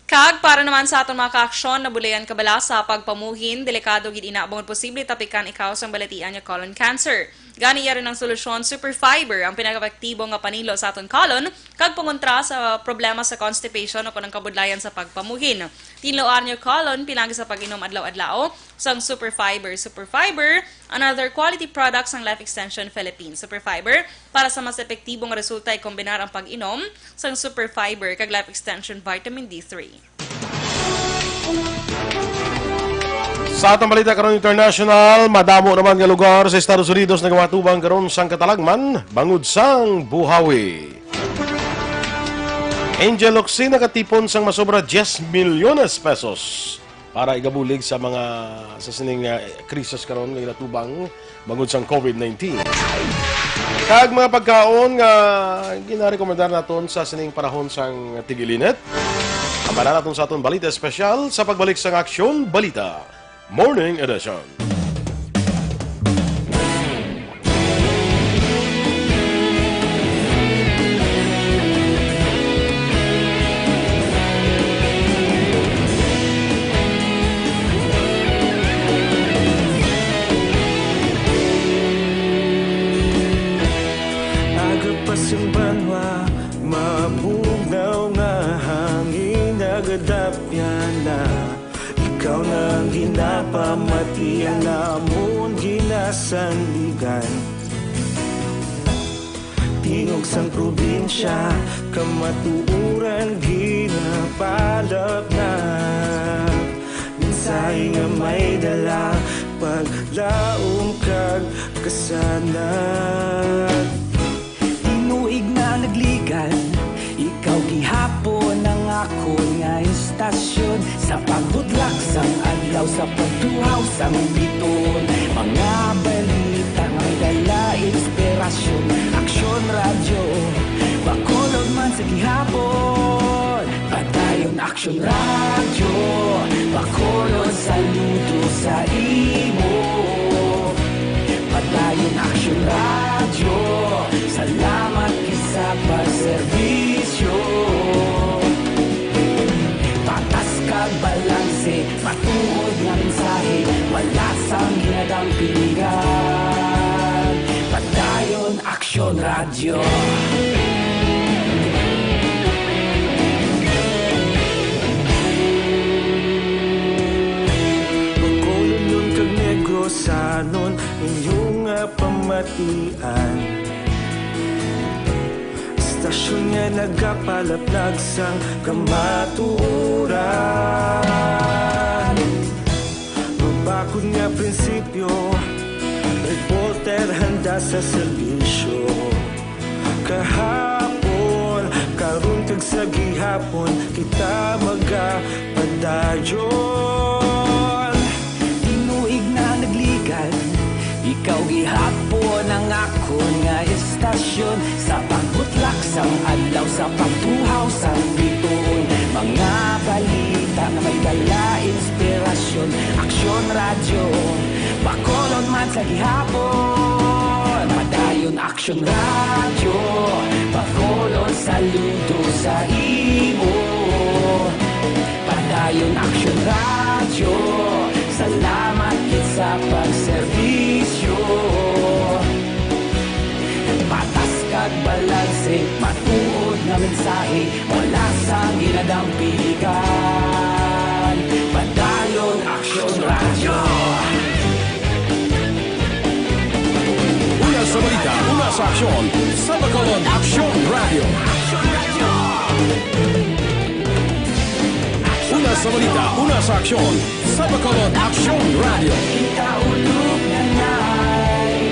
Kag para naman sa aton mga kaaksyon, nabulayan ka bala sa pagpamuhin? Delikado gid ina bangod posible tapikan ikaw sang balatian nga colon cancer. Gani, yari ang solusyon, Super Fiber, ang pinakaepektibo nga panilo sa aton colon kag pangontra sa problema sa constipation o kon ang kabudlayan sa pagpamuhin. Tinluan ang colon pinagi sa pag-inom adlaw-adlaw sang Super Fiber. Super Fiber, another quality product sang Life Extension Philippines. Super Fiber, para sa mas epektibo nga resulta, ikombinar ang pag-inom sang Super Fiber kag Life Extension Vitamin D three. Sa atong balita karon international, madamo naman nga lugar sa Estados Unidos nagamatubang karon sang katalagman bangod sang buhawi. Angel Locsin nakatipon sang masobra diyes milyones pesos para igabulig sa mga, sa sining, ah, krisis karon nga ginatubang bangod sang COVID nineteen. Kag mga pagkaon nga ginarekomendar naton sa sining panahon sang tig-ilinit. Abanan naton sa aton balita espesyal sa pagbalik sang Aksyon Balita Morning Edition. Aga pa sing banwa, mabugnaw nga hangin nagadapyan na. Ikaw na ang ginapamati, ang amon ginasandigan. Tingog sang probinsya, kamatuoran ginapalapnap. Mensahe nga may dala, paglaom kag kasanag. Tinuig na nagligan, ikaw gihapon ang akon nga istasyon. Sa pagbutlak sang adlaw, sa pagtuhaw sang bituon, mga balita nga may dala inspirasyon. Aksyon Radyo, Bacolod man sa gihapon. Padayon Aksyon Radyo, Bacolod, saludo sa imo. Padayon Aksyon Radyo, salamat gid sa pagserbisyo. Patas kag balanse, matuod nga mensahe, wala sang ginadampingan. Padayon Aksyon Radyo. Bacolodnon kag Negrosanon, inyo nga pamatian. Istasyon nga nagapalaplag sang kamatuoran. Mabakod nga prinsipyo, reporter handa sa serbisyo. Kahapon, karon kag sa gihapon, kita magapadayon. Tinuig na nagligan, ikaw gihapon ang akon nga istasyon. Sa pagbutlak sang adlaw, sa pagtuhaw sang bituon, mga balita nga may dala inspirasyon. Aksyon Radyo, Bacolod man sa gihapon. Padayon Aksyon Radyo, Bacolod, saludo sa imo. Padayon Aksyon Radyo, salamat gid sa pagserbisyo. Patas kag balanse, matuod nga mensahe, wala sang ginadampingan. Padayon Aksyon Radyo. Una sa balita, una sa aksyon, sa Bacolod Aksyon Radyo. Una sa balita, una sa aksyon, sa Bacolod Aksyon Radyo. Kita ulog na nay.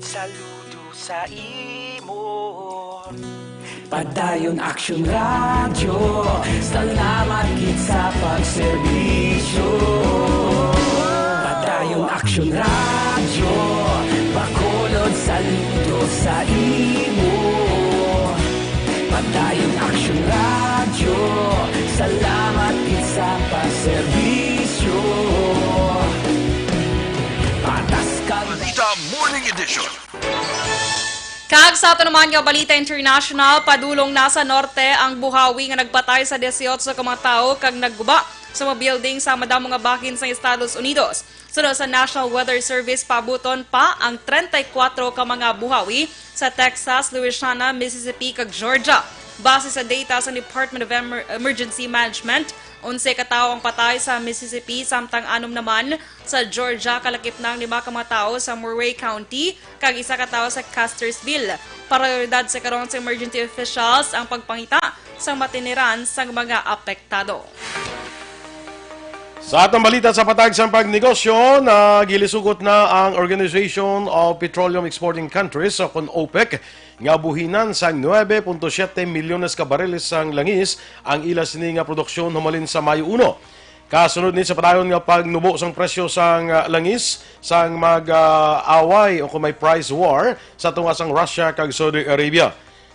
Saludo sa imo. Padayon Action Radio, salamat gid sa pagserbisyo. Padayon Action Radio, Bacolod, saludo sa imo. Padayon Action Radio, salamat gid sa pagserbisyo. Patas ka. Balita Morning Edition. Kag sa ato naman nga balita international, padulong na sa norte ang buhawi nga nagpatay sa dieciocho ka mga tawo kag nagguba sa mga building sa madamo nga bahin sa Estados Unidos. Suno sa National Weather Service, paabuton pa ang treinta y cuatro ka mga buhawi sa Texas, Louisiana, Mississippi, kag Georgia. Base sa data sa Department of Emer- Emergency Management, onse ka tawo ang patay sa Mississippi, samtang anom naman sa Georgia. Kalakip na ang lima ka mga tawo sa Murray County kag isa ka tawo sa Custersville. Prioridad sa karon sa emergency officials ang pagpangita sa matiniran sang mga apektado. Sa atong balita sa patag sang pagnegosyo, nagilisugot na ang Organization of Petroleum Exporting Countries o kon OPEC nga buhinan sang nuebe punto siyete milyones ka bareles sang langis ang ila sini nga produksyon humalin sa Mayo uno. Kasunod ni sa padayon nga pagnubo sang presyo sang, ah, langis sang mag, ah, away o kung may price war sa tunga sang Russia kag Saudi Arabia.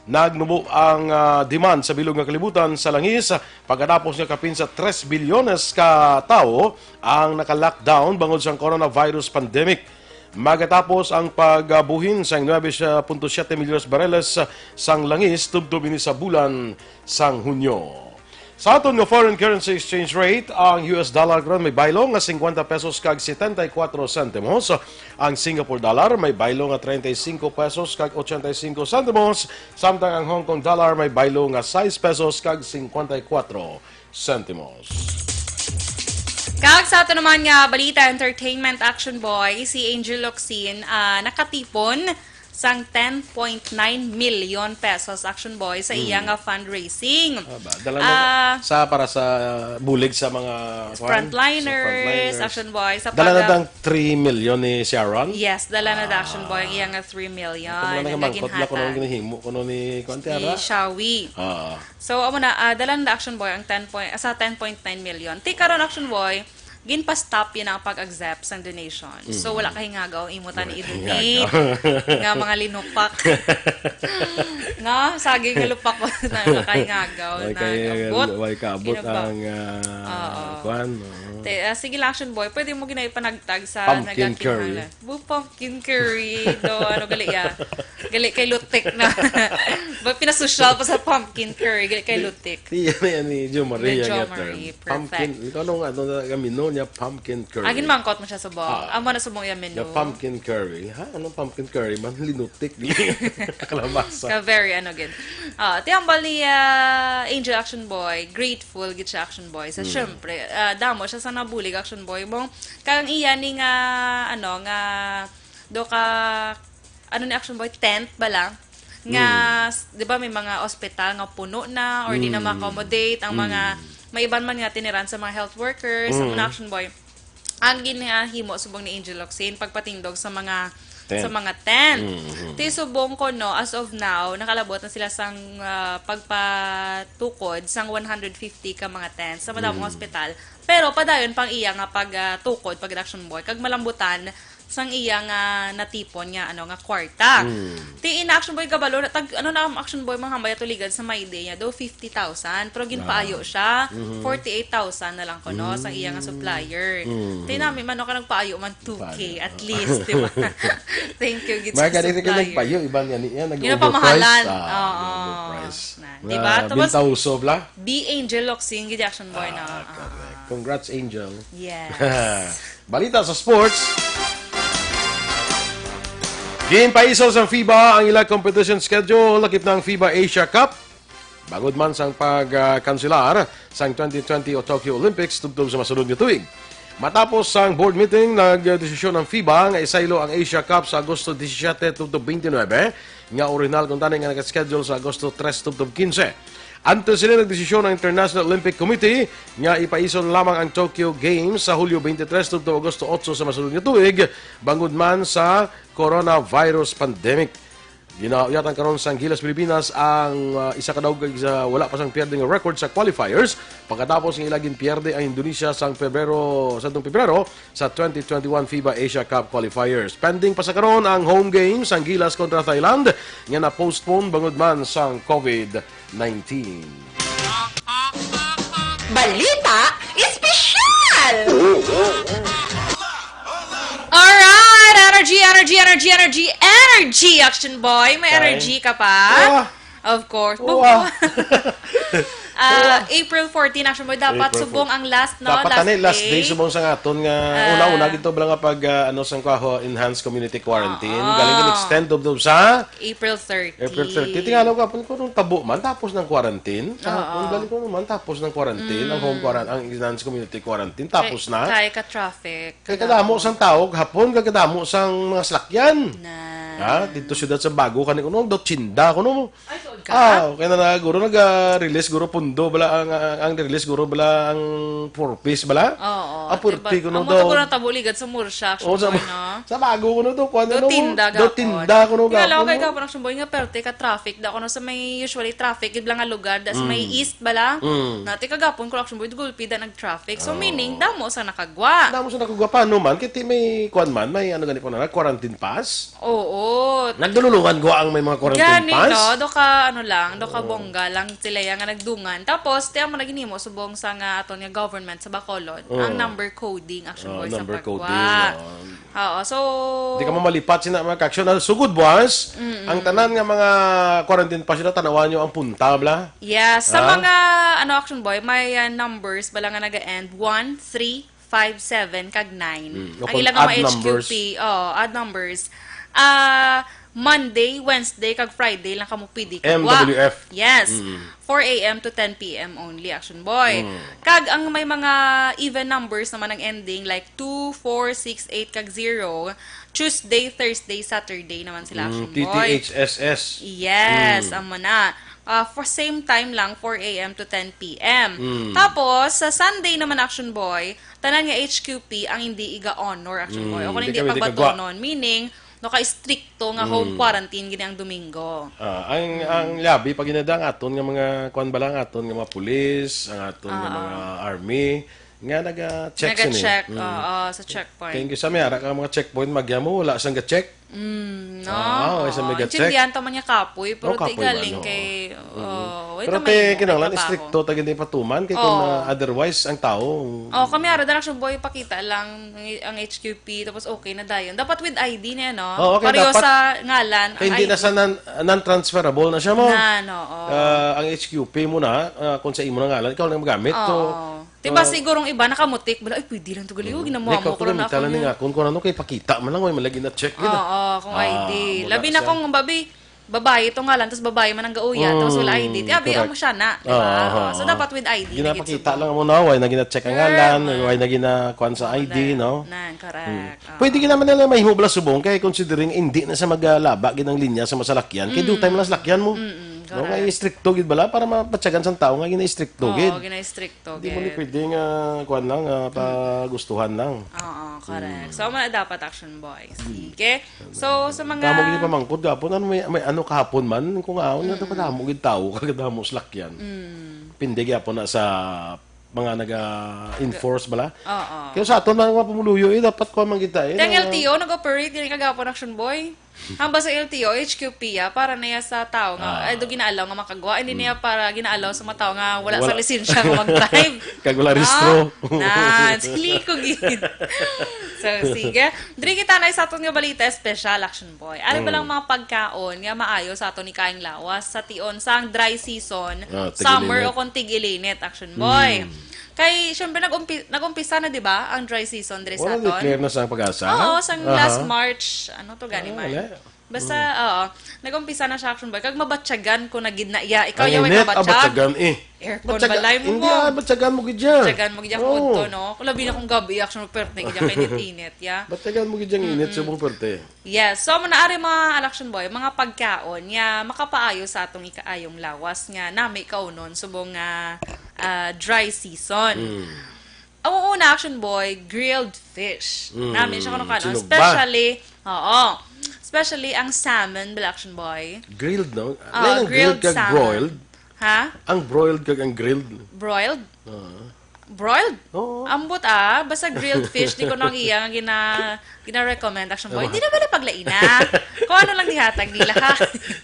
Nagnubo ang, ah, demand sa bilog nga kalibutan sa langis pagkatapos nga kapin sa tres bilyones ka tawo ang naka-lockdown bangod sang coronavirus pandemic. Magatapos ang pagbuhin sang nuebe punto siyete milyones bareles sang langis tubtob ini sa bulan sang Hunyo. Sa aton nga foreign currency exchange rate, ang U S dollar karon may baylo nga singkwenta pesos kag setenta y cuatro sentimos. Ang Singapore dollar may baylo nga treinta y cinco pesos kag ochenta y cinco sentimos, samtang ang Hong Kong dollar may baylo nga sais pesos kag singkwenta y cuatro sentimos. Kag sa ato naman nga balita, entertainment, Action Boy, si Angel Locsin, ah, nakatipon sang ten point nine million pesos, Action Boy, sa iya nga fundraising. Ah, ba? Dala na Ah, sa, para sa bulig sa mga, kuwan, sa frontliners, frontliners. Action Boy, sa Dala na pag- dang three million ni Sharon? Yes, dala na da, Action Boy, ang iya nga three million. Ito mo na nga mangkot na kuno ang ginahimo, kuno ni, kuwan, Tiara? Ni Shawi. Ah. So, amo na, ah, dala na da, Action Boy, ang ten point, sa ten point nine million. Ti karon, Action Boy, ginpa-stop yun ang pag-accept sang donation. So, Mm. wala kahingagaw, imo ta ni Wala iduti kahingagaw. nga mga linupak. Nga, saging nga lupak na wala kahingagaw, Wala na kahingagaw, abot. Wala kaabot Ino ba? ang, ah, Oo. kuwan, oo. Te, ah, sige lang, Action Boy, pwede mo ginay panagtag sa Pumpkin curry. nagakinahanglan. Bu-, pumpkin curry, do, ano, gali, ya. Gali kay Lutik na. Ba, pinasosyal pa sa pumpkin curry, gali kay Lutik. Di, yan, yan, ni Jo Marie, Ni yan, Jo yan, Marie, term. Pumpkin, perfect. Ikaw, ano nga, ano nga, menu niya, pumpkin curry. Agin mangkot mo siya subong. Ah. Amo na subong yung menu. The pumpkin curry. Ha? Anong pumpkin curry man? Linutik. Kalabasa. Ka very, ano, gid. Ah, ti hambal ni, ah, Angel, Action Boy, grateful gid siya, Action Boy. Sa, Mm. syempre, ah, damo siya sa nabulig, Action Boy. Mong, kang iya ni nga, ano, nga, do ka, ano ni, Action Boy, tent ba lang? Nga, Mm. s-, di ba, may mga ospital nga puno na or di na Mm. ma-accommodate ang mga, Mm. may iban man nga tiniran sa mga health workers, ang Mm. mga, Action Boy. Ang ginahimo subong ni Angel Locsin, pagpatindog sa mga, Tent. sa mga tent. Mm-hmm. Ti subong ko, no, as of now, nakalabot na sila sang, ah, pagpatukod sang one hundred fifty ka mga tents sa madamong Mm. ospital. Pero padayon pang iya nga pag, ah, tukod, pag Action Boy, kag malambutan sang iya nga natipon nga, ano, nga kwarta. Mm. Ti ina, Action Boy, kabalo na, tag, ano na ang Action Boy, mga hambay, tuligan sa My Day niya, do fifty thousand, pero ginpaayo Ah. siya, Mhm. forty-eight thousand na lang kuno sa iya nga Mm. supplier. Mm. Ti nami man, no, ka nagpaayo man two K, Paayo. at least, di ba? Thank you, gid sa Mga ganito kayo supplier. nagpayo, iban yan, yan, Yun ang nag-overprice. pamahalan. Ah, Oo. nag-overprice. Na, Mga di ba? Tapos, bintahoso, bla? Be Angel Locsin, gid Action Boy, no? Ah, correct. Ah. Congrats, Angel. Yes. Balita sa sports. Ginpaisaw sang FIBA ang ila competition schedule lakip na ang FIBA Asia Cup, bangod man sang pag, ah, kanselar sang twenty twenty o Tokyo Olympics tubtob sa masunod nga tuig. Matapos sang board meeting, nagdesisyon ang FIBA nga isaylo ang Asia Cup sa Agosto disisiete tubtob twenty-nine, nga orihinal kuntani nga naka-schedule sa Agosto tres tubtob quince. Antes sini, nagdesisyon ang International Olympic Committee nga ipaison lamang ang Tokyo Games sa Hulyo twenty-three tubtob Agosto otso sa masunod nga tuig, bangod man sa coronavirus pandemic. Ginauyatan karon sang Gilas Pilipinas ang, ah, isa ka daog kag isa wala pa sang pierde nga record sa qualifiers pagkatapos nga ila ginpierde ang Indonesia sang Pebrero, sa atong Pebrero, sa twenty twenty-one FIBA Asia Cup qualifiers. Pending pa sa karon ang home game sang Gilas kontra Thailand nga na-postpone bangod man sang COVID nineteen. Balita Espesyal! Alright! Energy, energy, energy, energy, energy, Action Boy! May Kay? Energy ka pa? Ah! Of course. Wow. Ah, April fourteen, Action Boy. Dapat April subong fourteen. Ang last, no? Dapat Last tani last day. day subong sa aton nga Ah. una-una gito bala nga pag ah, ano sang kwaho, enhanced community quarantine. Oo. Galing gin-extend tubtob sa April thirty. April thirty. Tingala ko kapon ko nung tabo man tapos ng quarantine. Kahapon Oo. galing ko naman tapos ng quarantine, ang home quarantine, ang enhanced community quarantine tapos Kay- na. Kay ka-traffic. Kay kadamo sang tao hapon, kay kadamo sang mga salakyan. Na. Ha? Dito siyudad sa Bago kani kuno, dotsinda kuno. Ay, suod ka? Ah, kaya na, na guro nag-release guro pundo bala ang ang, ang release guro bala ang purpose bala. Oo. Ah, purti Diba? kuno Ang daw. moto ko na tabo ligad sa Murcia, Action Oh, sa Boy, no? sa Bago kuno to, kuan Do tinda gapon. Do tinda kuno Tingala ko gapon, kay no? gapon, Action Boy, nga perte ka traffic da kuno sa may usually traffic gid lang nga lugar da sa may east bala. Mm. Nati kagapon ko, Action Boy, gulpi da nag-traffic. So meaning damo sa nakagwa. Damo sa nakagwa pa no man kay ti may kuan man, may ano gani po na quarantine pass. Oo. Nagdululungan gwa ang may mga quarantine Gani, pass. No? Do ka, ano lang, do ka bongga lang sila yang nga nagdungan. Tapos, ti amo na ginhimo subong sa nga aton nga government sa Bacolod, Oo. Ang number coding, Action Oo, Boy, sa number pagwa. coding, oo. Oo, so... Di ka mamalipad sina mga action. Sugod buwas, ang tanan nga mga quarantine pass na tanawan nyo ang punta, bla? Yes, sa Ah? mga, ano, Action Boy, may uh, numbers bala nga naga-end one, three, five, seven, kag nine. Mm. Ang Kung ilang odd mga numbers. H Q P, oh, odd numbers. Ah, Monday, Wednesday, kag Friday lang kamo pwede kagwa. M W F. Yes. Mm. four A M to ten P M only, Action Boy. Mm. Kag ang may mga even numbers naman ang ending, like two, four, six, eight, kag zero, Tuesday, Thursday, Saturday naman sila, Action Mm, T T Boy. H S S. Yes, Mm. amo na. Ah, for same time lang, four A M to ten P M. Mm. Tapos, sa Sunday naman, Action Boy, tanan nga H Q P ang hindi iga-honor, Action Boy. Mm, O kung di hindi kami, di kagwa. pagbatonon, meaning, no, ka-stricto nga home Mm. quarantine gini ang Domingo. Ah, ang ang labi pag inada ang aton nga mga kuan bala ang aton nga mga pulis, ang aton nga Ah, mga army nga naga-check sini. Naga-check, Mm. Oo, sa checkpoint. Kaya sa may ara ka mga checkpoint, magya mo, wala sang ga-check. Mm, no? Ah, okay, sa Oo, mega check. Intindihan ta man niya kapoy, pero Oh, ti kapoy galing man, kay, oo. oh, wait Pero na te, may kinahanglan trabaho. Istrikto ta gid patuman kay kung Oo. ah, otherwise ang tao. Oh, kami ara da lang siya, boy, pakita lang ang, ang H Q P, tapos okay na dayon. Dapat with I D niya, no? Oh, okay, Pareho dapat. sa ngalan, ang Kay hindi I D. na sa non, non-transferable na siya mo. Na, no, oh. Ah, ang H Q P mo na, ah, kung sa imo na ngalan, ikaw lang magamit. Oo. So, Diba ah, sigurong iba nakamutik, bala, ay, pwede lang to gali, oh, ginawa Ikaw mo ko to lang na gamitan lang ni ako. Nga, kung, kung ano kay pakita man lang, may malagi na check gid. Oo, kung Ah, I D. wala Labi na siya. kung babi, babae itong ngalan, tapos babae man ang gauya, Mm, tapos wala I D. Ti, abi, correct. Amo siya na, di Oo, ba? oo, Oo. So, oo. dapat with I D na gid Ginapakita subong. lang mo na, why na gina-check ang Sure, ngalan, ma. why na gina-kuan sa I D, no? Nan, correct. Oo. Pwede gid naman nila mahimo bala subong kay considering hindi na sa magalaba gid ang linya sa masalakyan, kay dutay man ang salakyan mo. Mm-mm, No, nga correct. istrikto gid bala para mapatyagan sang tao nga gina-istrikto gid. Oo, gina-istrikto Hindi mo ni gid. pwede nga kuan lang, ah, pagustuhan lang. Oo, correct. So, amo na dapat, Action Boy. Sige. So, sa mga... Tama gid pamangkod gapon, ano may, may ano kahapon man kung aon nga dapat damo gid tao, kag damo salakyan. Mm. Pindi gyapon na sa mga naga-enforce bala. Oo. Kaya sa aton man mga pumuluyo, eh, dapat kuha man kita, eh. Ang na- L T O nag-operate din kagapon, Action Boy. Ang basta L T O, H Q P, ah, para na iya sa tao nga, Ah. ay, do ginaalaw nga makagwa, hindi niya para ginaalaw sa mga tao nga wala, Wala. sa lisensya nga mag-drive. Kag wala Ah, rehistro. Na, sili ko gid. So, sige. Diri kita na sa aton nga balita special, Action Boy. Ano ba Mm. lang mga pagkaon nga maayo sa aton ni kaing lawas sa tion sang dry season, Ah, summer tig-ilinit. O kung tig-ilinit, Action Boy? Mm. Kay, syempre, nag-umpi- nag-umpisa na, di ba, ang dry season diri sa Wala aton? Declare na sa pag-asa? Oo, sang Aha. last March, ano to gani Ah, man? wala. Basta, oo, nag-umpisa na siya, Action Boy. Kag mabatyagan ko na gid na iya. Ikaw Ang yung init, ah, nagbatyag. batyagan eh. Aircon Batyaga-, balay mo hindi, mo. Ah, batyagan mo gid siya. Batyagan mo gid ang Oo. Udto, no? Kung labi na kung gabi, action, perte gid ang init-init, ya. Batyagan mo gid ang init, Mm-mm. Subong perte. Yes. So, amo na ari mga Action Boy, mga pagkaon nga makapaayo sa atong ikaayong lawas nga nami kaunon subong nga, ah, dry season. Mm. Ang una, Action Boy, grilled fish. Mm, Nami siya kuno kanon. Sinugba. Especially, oo. Especially ang salmon, bala, Action Boy. Grilled, no? Oo, May nang grilled grilled kag salmon. Broiled. Ha? Ang broiled kag ang grilled. Broiled? Oo. Broiled? Oo. Ambot, ah. Basta grilled fish, di ko nang iya nga gina-, gina-recommend, Action Boy. Tama. Di na bala paglaina. Kung ano lang dihatag nila, ha?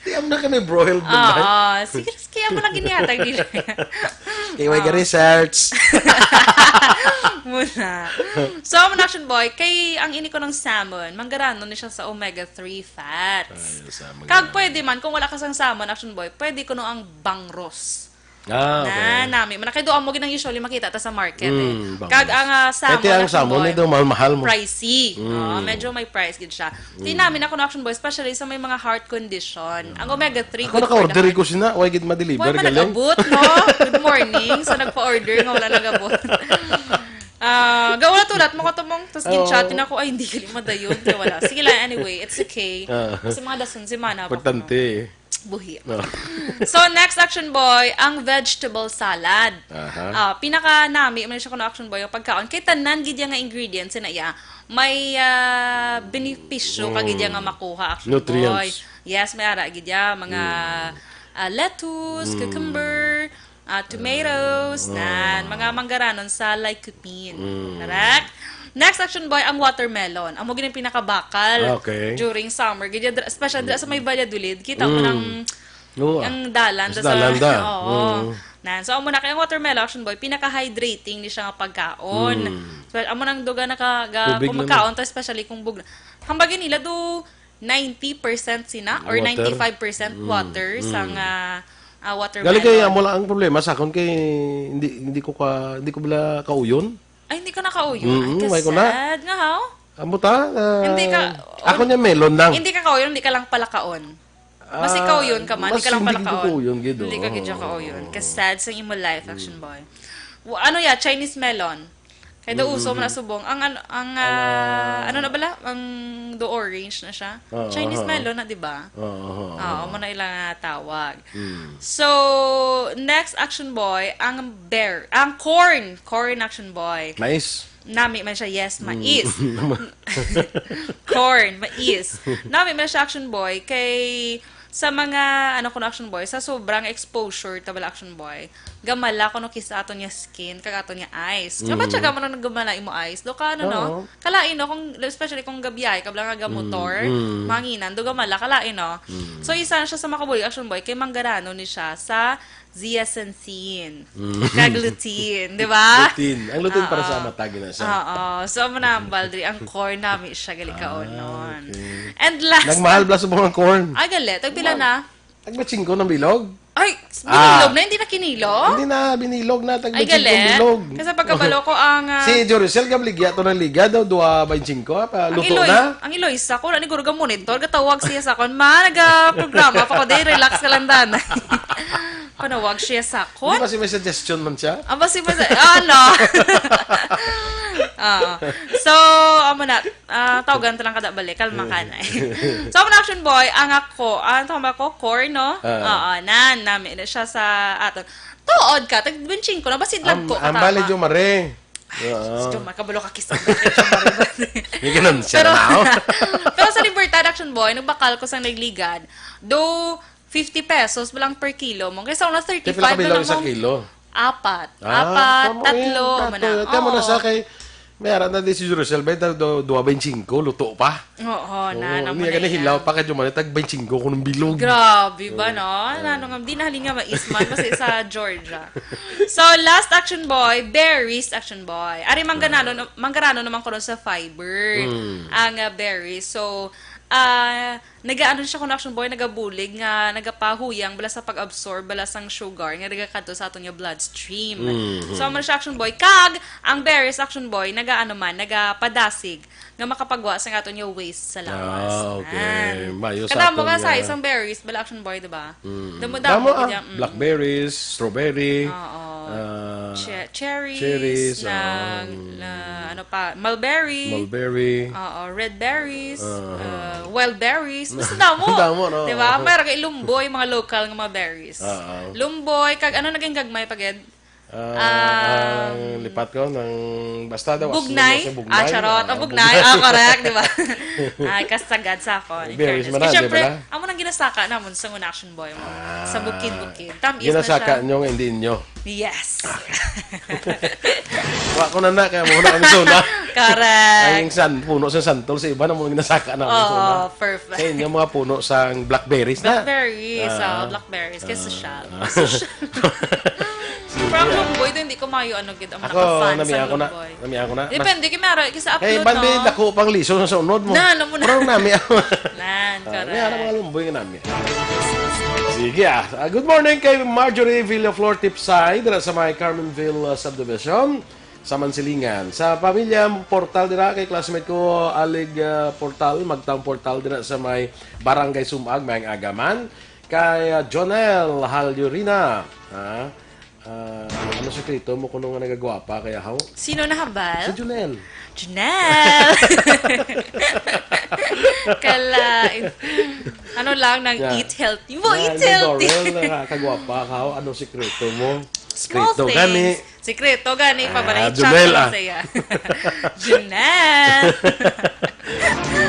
Di, am na kami broiled Oo, naman. Sige, kaya mo lang ginihatag nila. Kay way Oo. Research. Muna. So, ang Action Boy, kay ang ini kunong salmon, manggaranon ni siya sa omega three fats. Ay, salmon Kag nga. Pwede man, kung wala ka sang salmon, Action Boy, pwede kuno ang bangros. Ah, okay. Na, nami. Man, kay doon mo ginang usually makita ta sa market, eh. Mm, bangos. Kag ang, ah, salmon, Kaya ang Action salmon, Boy, medyo mahal-mahal mo. Pricey. Mm. Oo, medyo may price gid siya. Mm. Tinami na kuno, Action Boy, especially sa may mga heart condition. Ang omega three, Ako good for the naka-order heart. Ko sina, why gid ma-deliver Why man galing? Nag-abot, no? Good morning sa nagpa-order nga wala nag-abot. Ah, gawa na tulat mo katumong, tas Oo. Gin-chat din ako, "Ay, hindi galing madayon." Kaya wala. Sige lang, anyway, it's okay. Ah. Sa mga dason, si Mana pa Importante. Kuno. Buhi. No. So, next, Action Boy, ang vegetable salad. Aha. Ah, pinaka nami man siya kuno, Action Boy, ang pagkaon. Kay tanan gid iya nga ingredients na iya, may, ah, benepisyo ka gid iya nga Mm. Makuha, Action Nutrients. Boy. Yes, may ara gid iya, mga, Mm. ah, lettuce, Mm. cucumber, ah, tomatoes, Ah. nan, mga manggaranon sa lycopene. Mm. Correct? Next, Action Boy, ang watermelon. Amo gid ang pinakabakal Okay. during summer. Gid dra-, especially dra sa may Valladolid, kita mo Mm. nang Oo, ah. ang dalan Mas da sa dalan da. Oo. Mm. Nan. So, amo na kay ang watermelon, Action Boy, pinaka-hydrating ni siya nga pagkaon. Mm. So, amo nang duga na ka, ga, Tubig kung na magkaon lang. Ta, especially kung bug-, hambagin nila do ninety percent sina or Water. Ninety-five percent Mm, water mm. Sang, ah, ah, watermelon. Gali kay amo lang ang problema sa akon kay hindi, hindi ko ka, hindi ko bala kauyon. Ay, hindi ka nakauyon? Mm, Ay, may ko na. Kasad nga, how? Amo ta, ah, Hindi ka, ako niya melon lang. Hindi ka kauyon, hindi ka lang palakaon. Mas Ah, ikaw yun ka man, mas hindi ka lang hindi palakaon. Ko kauyon, gid, Hindi ka oh. Gid siya kauyon. Oo. Kasad sa imo life, Action Mm. Boy. Wa-, ano ya, Chinese melon? Kay daw Mm, uso man mm, na mm. Subong. Ang ano, ang, ah, Ah. Ano na bala? Ang do orange na siya. Oo, Chinese oo, oo. Melon na, di ba? Oo, oo, Oo, oo. Mo na ilang, ah, tawag. Mm. So, next, Action Boy, ang bear, ang corn. Corn, Action Boy. Mais. Nami man siya, yes, Mm. Mais. Corn, mais. Nami man siya, Action Boy, kay sa mga, ano ko na, Action Boy, sa sobrang exposure, tabala, Action Boy, gamala ko no kis-, aton nga skin, kag aton nga eyes. Tsaka, Mm. Tsaka mo na naggamala imo eyes. Do ka, ano, no? Oo. Kalain, no? Kung, especially kung gabiyahe ka, bala nga gamotor, Mm, mm. Manginan, do gamala, kalain, no? Mm. So, isa na siya sa makabulig, Action Boy, kay manggarano ni siya sa zeaxanthin. Mm. Kag lutein, di ba? Lutein. Ang lutein para Oo. Sa mata, gina siya. Oo. So, amo na ang baldri. Ang corn nami siya, gali ka Ah, onon. Okay. And last Nagmahal na bala sa mga corn. Ay, gali. Tagpila na? Nagmatsingko ng bilog? Ay, Ah. Binilog na, hindi na kinilo? Hindi na, binilog na, tag Ay, gali. Bilog. Kasi pagkabalo ko ang, ah, Si Joricel, gabligya to ng liga daw, dua baintsingko, ha, pa, ang luto iloy, na. Ang iloy sa ko, nani guro ga monitor, gatawag siya sa akon, "Ma, naga-programa pa ko, day, relax ka lang, dan." Panawag siya sa akon. Hindi ba si may suggestion man siya? Ah, ba si may sa-, ano? Oo. So, amo na, Ah, tawagan ta lang kada balik. Kalma ka na. So, ang Action Boy, ang ako, ah, ang tama ko, core, no? Ah. Oo, nan, nami na siya sa aton. Tuod ka, tag-benching ko na, basin lang Am-, ko, ang katama. Bali, Jomare. Ay, Oo. Jomar, kabalo ka, kiss ang bali, Jomare. May ganun siya Pero, na, oh. Pero sa Libertad, Action Boy, nagbakal ko sa nagligad. Do, fifty pesos lang per kilo mo. Kaysa una, Kaya thirty-five pila na ka lang bilog sa mo. Kilo? Apat. Ah, Apat, tamo, tatlo, eh, tatlo. Mana. Kaya mo na Oo. Sa kay, may arat na di si Jerusalem, bay, do, dua baintsingko, luto pa. Oo, Oo, na, na mo niya na gani iya. Hilaw pa, kadyo man, tag baintsingko ko ng bilog. Grabe ba, Oo. No? Oo. Ano nga, di na halin nga maisman, kasi sa Georgia. So, last Action Boy, berries Action Boy. Ari, manggarano, Ah. Manggarano naman ko ron sa fiber. Mm. Ang, ah, berries. So, Ah, nagaano siya kuno, Action Boy, nagabulig nga nagapahuyang bala sa pag-absorb bala sang sugar nga nagakadto sa aton nga bloodstream. Mhm. So, amo na siya, Action Boy. Kag ang berries, Action Boy, nagaano man, nagapadasig nga makapagwa sa aton nga waste sa lawas. Ah, okay. Yan. Mayo sa Kanta mo aton nga sa nga isang berries, bala, Action Boy, di ba? Mm. Damo-damo Damo, ah, gid yan, mm. Blackberries, strawberry, Oo. ah, Che-, cherries, cherries, na, ah, na, ano pa, mulberry. Mulberry. Oo, red berries, Ah. ah, wild berries. Basta damo. Damo, no? Di ba? Mayroon kay lumboy, mga local nga mga berries. Ah, ah. Lumboy, kag ano naging gagmay pa gid? Ah, Ah, ang lipat ko ng, basta daw, as long Bugnay? as yung bugnay, Ah, charot. ah, Ang bugnay. bugnay. Ah, correct, di ba? Ay, kasagad sa ako. In Berries fairness. man na, Kasi di syempre, ba? amo nang ginasaka namon sa una, Action Boy mo. Ah. Sa bukid-bukid. Tam is na Ginasaka siya. nyo nga hindi nyo. Yes. Wa ko na na, kaya mo na kami suna. Correct. Ay, yung san, puno sa santol, sa iba na mo ginasaka na kami suna. Oo, perfect. Sa inyo, mga puno sa blackberries na. Blackberries, Ah. ah, blackberries. Kaya Ah. sosyal. Ah. Sosyal. Sige, Pero ang ah. lumboy, hindi ko mayo, ano, gid, ang Ako, naka-fan sa namiya ko na. lumboy. Namiya ko na. Depende, kay Mara, kasi Kay upload, bandi, no? dako pang liso sa unod mo. Na, ano mo na? Pero nami ako. Nan, Ah, correct. may alam mga lumboy nga nami. Sige, ah. Ah, good morning kay Marjorie Villaflor Tipsay, dira sa may Carmenville, ah, Subdivision, sa Mansilingan. Sa pamilya Portal dira, kay classmate ko, Alig, ah, Portal, Magtang Portal, dira sa may Barangay Sumag, may agaman. Kay, ah, Jonel Halyurina, ha? Ah, ano sekreto mo kuno nga nagagwapa kaya, haw? Sino na, Habal? Si Junel. Junel! Kala, ano lang, nang Yeah. eat healthy. Mo, Yeah, eat healthy. Laurel, nakakagwapa ka, haw? Ano sekreto mo? Small Sekreto things. gani. Sekreto gani, Ah, pabalay Junel, chat ah. sa iya. Junel!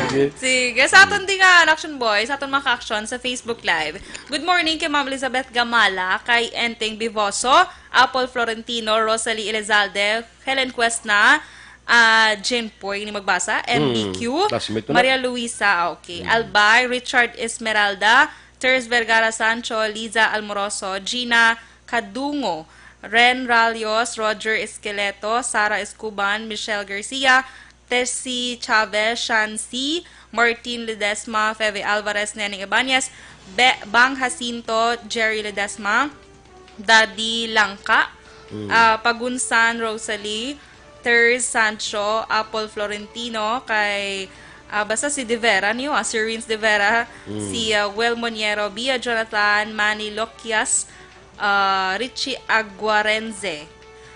Sige. Sige, sa aton di nga, Action Boy, sa aton mga ka-action sa Facebook Live. Good morning kay Ma'am Elizabeth Gamala, kay Enteng Bivoso, Apple Florentino, Rosalie Elizalde, Helen Cuesna, ah, Jane Poy, ni magbasa, Hmm, M B Q, classmate ko na. Maria Luisa, ah, okay, Hmm. Albay, Richard Esmeralda, Teres Vergara Sancho, Liza Almoroso, Gina Kadungo, Ren Ralios, Roger Esqueleto, Sara Escuban, Michelle Garcia, Tessie Chavez, Shansi, Martin Ledesma, Feve Alvarez, Neneng Ibanez, Be-, Bang Jacinto, Jerry Ledesma, Daddy Langka, Mm. ah, Pagunsan, Rosalie, Ters Sancho, Apple Florentino, kay, ah, basta si De Vera niyo, ah, si Rins De Vera, Mm. si, ah, Wel Moniero, Bia Jonathan, Manny Loquias, ah, Richie Aguarenze,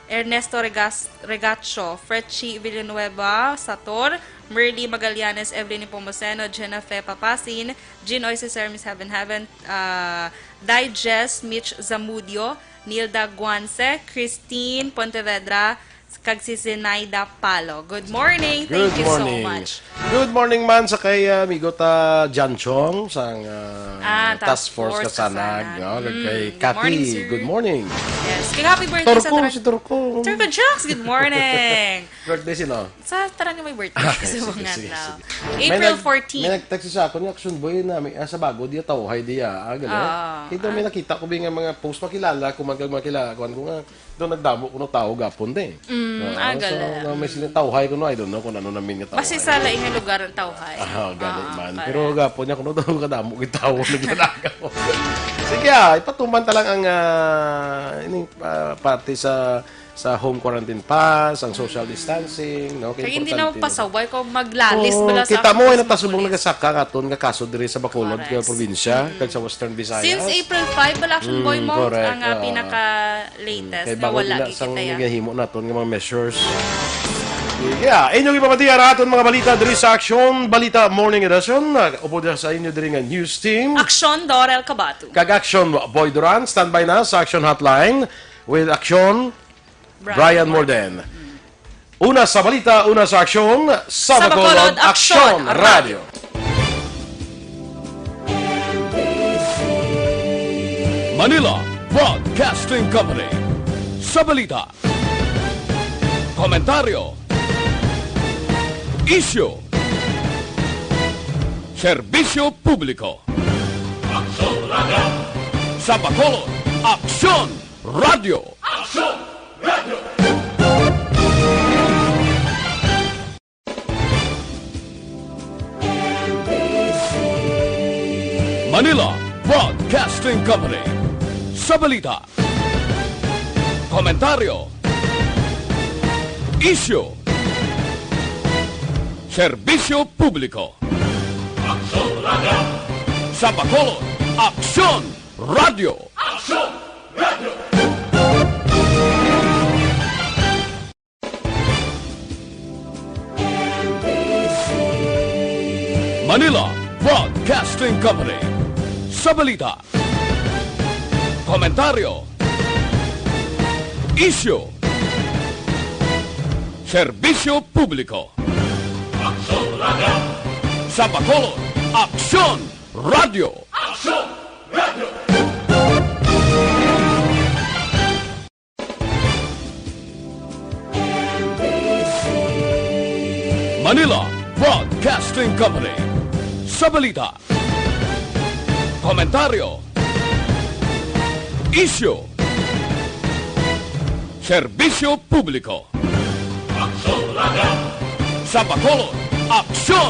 Ernesto Regas-, Regacho, Frechi Villanueva, Sator, Merly Magallanes, Evelyn Nepomuceno, Jenna Fe Papasin, Jean Oy Cesar, Miss Heaven Heaven, ah, Digest, Mitch Zamudio, Nilda Guanse, Christine Pontevedra, kag si Zenaida Palo. Good morning. Thank Good you so morning. much. Good morning man sa kay, ah, amigo ta Jan Chong sang, ah, Ah, Task Task Force Force Kasanag, Kasanag. no? Kag Mm, kay good morning, Kathy, sir. good morning. Yes, kay happy birthday sa Turko, tanan. si Turko. Turko Jocks, good morning. Birthday sino? Sa tanan nga may birthday Ah, sa sige, mga sige, adlaw. sige. May April nag-, fourteen. may nag-text sa akon nga Action Boy na may, ah, sa bago, diya tawhay diya. Ah, gani? Oo. Kita, may Ah. nakita ko, bi, nga mga post, makilala ko man, kag makilala ko, ko nga, doon nagdamo ko ng tao gapon, di. Mm, Oo, ah, so, gala. na may sila tawhay ko, no, I don't know kung ano namin nga tawhay. Basta sa laing nga lugar ang tawhay. Ah, gani Ah, man. para Pero gapon niya, kung ano kadamo, yung tao, naglalagaw. Sige, ah, ipatuman ta lang ang, ah, ining, ah, parte sa sa home quarantine pass, ang social distancing, no? Kay Kaya hindi importante na magpasaway kung maglalis Oo, bala sa kita mo, ay atas natasubong mga pulis. nagasaka nga aton nga kaso diri sa Bacolod nga Correct. probinsya, Mm. kag sa Western Visayas. Since April five, bala, Action Boy Mm, mo, correct. ang, ah, Oo. pinaka-latest Mm. Kay nga bago wala na sang gikita ya. gihimo naton nga mga measures. Yeah, inyong ipamatiya ra aton mga balita diri sa Action Balita Morning Edition. Upod sa inyo diri nga news team. Action, Dorel Cabato. Kag Action, Boy Duran, standby na sa Action Hotline with Action Brian Brian Morden. Morden. Una sa balita, una sa aksyon, sa Sa Bacolod, Bacolod, Aksyon Aksyon Radio. Radio. Manila Broadcasting Company. Sa balita, komentaryo, isyu, serbisyo publiko. Aksyon Radio. Sa Bacolod, Aksyon Radio. Aksyon Radio. Manila Broadcasting Company. Sa balita, komentaryo, isyu, serbisyo publiko. Aksyon Radio. Sa Bacolod, Aksyon Radio. Aksyon Radio. Manila Broadcasting Company. Sa balita, komentaryo, isyu, serbisyo publiko. Aksyon Radio. Sa Bacolod, Aksyon Radio. Aksyon Radio. Manila Broadcasting Company. Sa balita, komentaryo, isyu, serbisyo publiko. Aksyon Radio. Sa Bacolod, Aksyon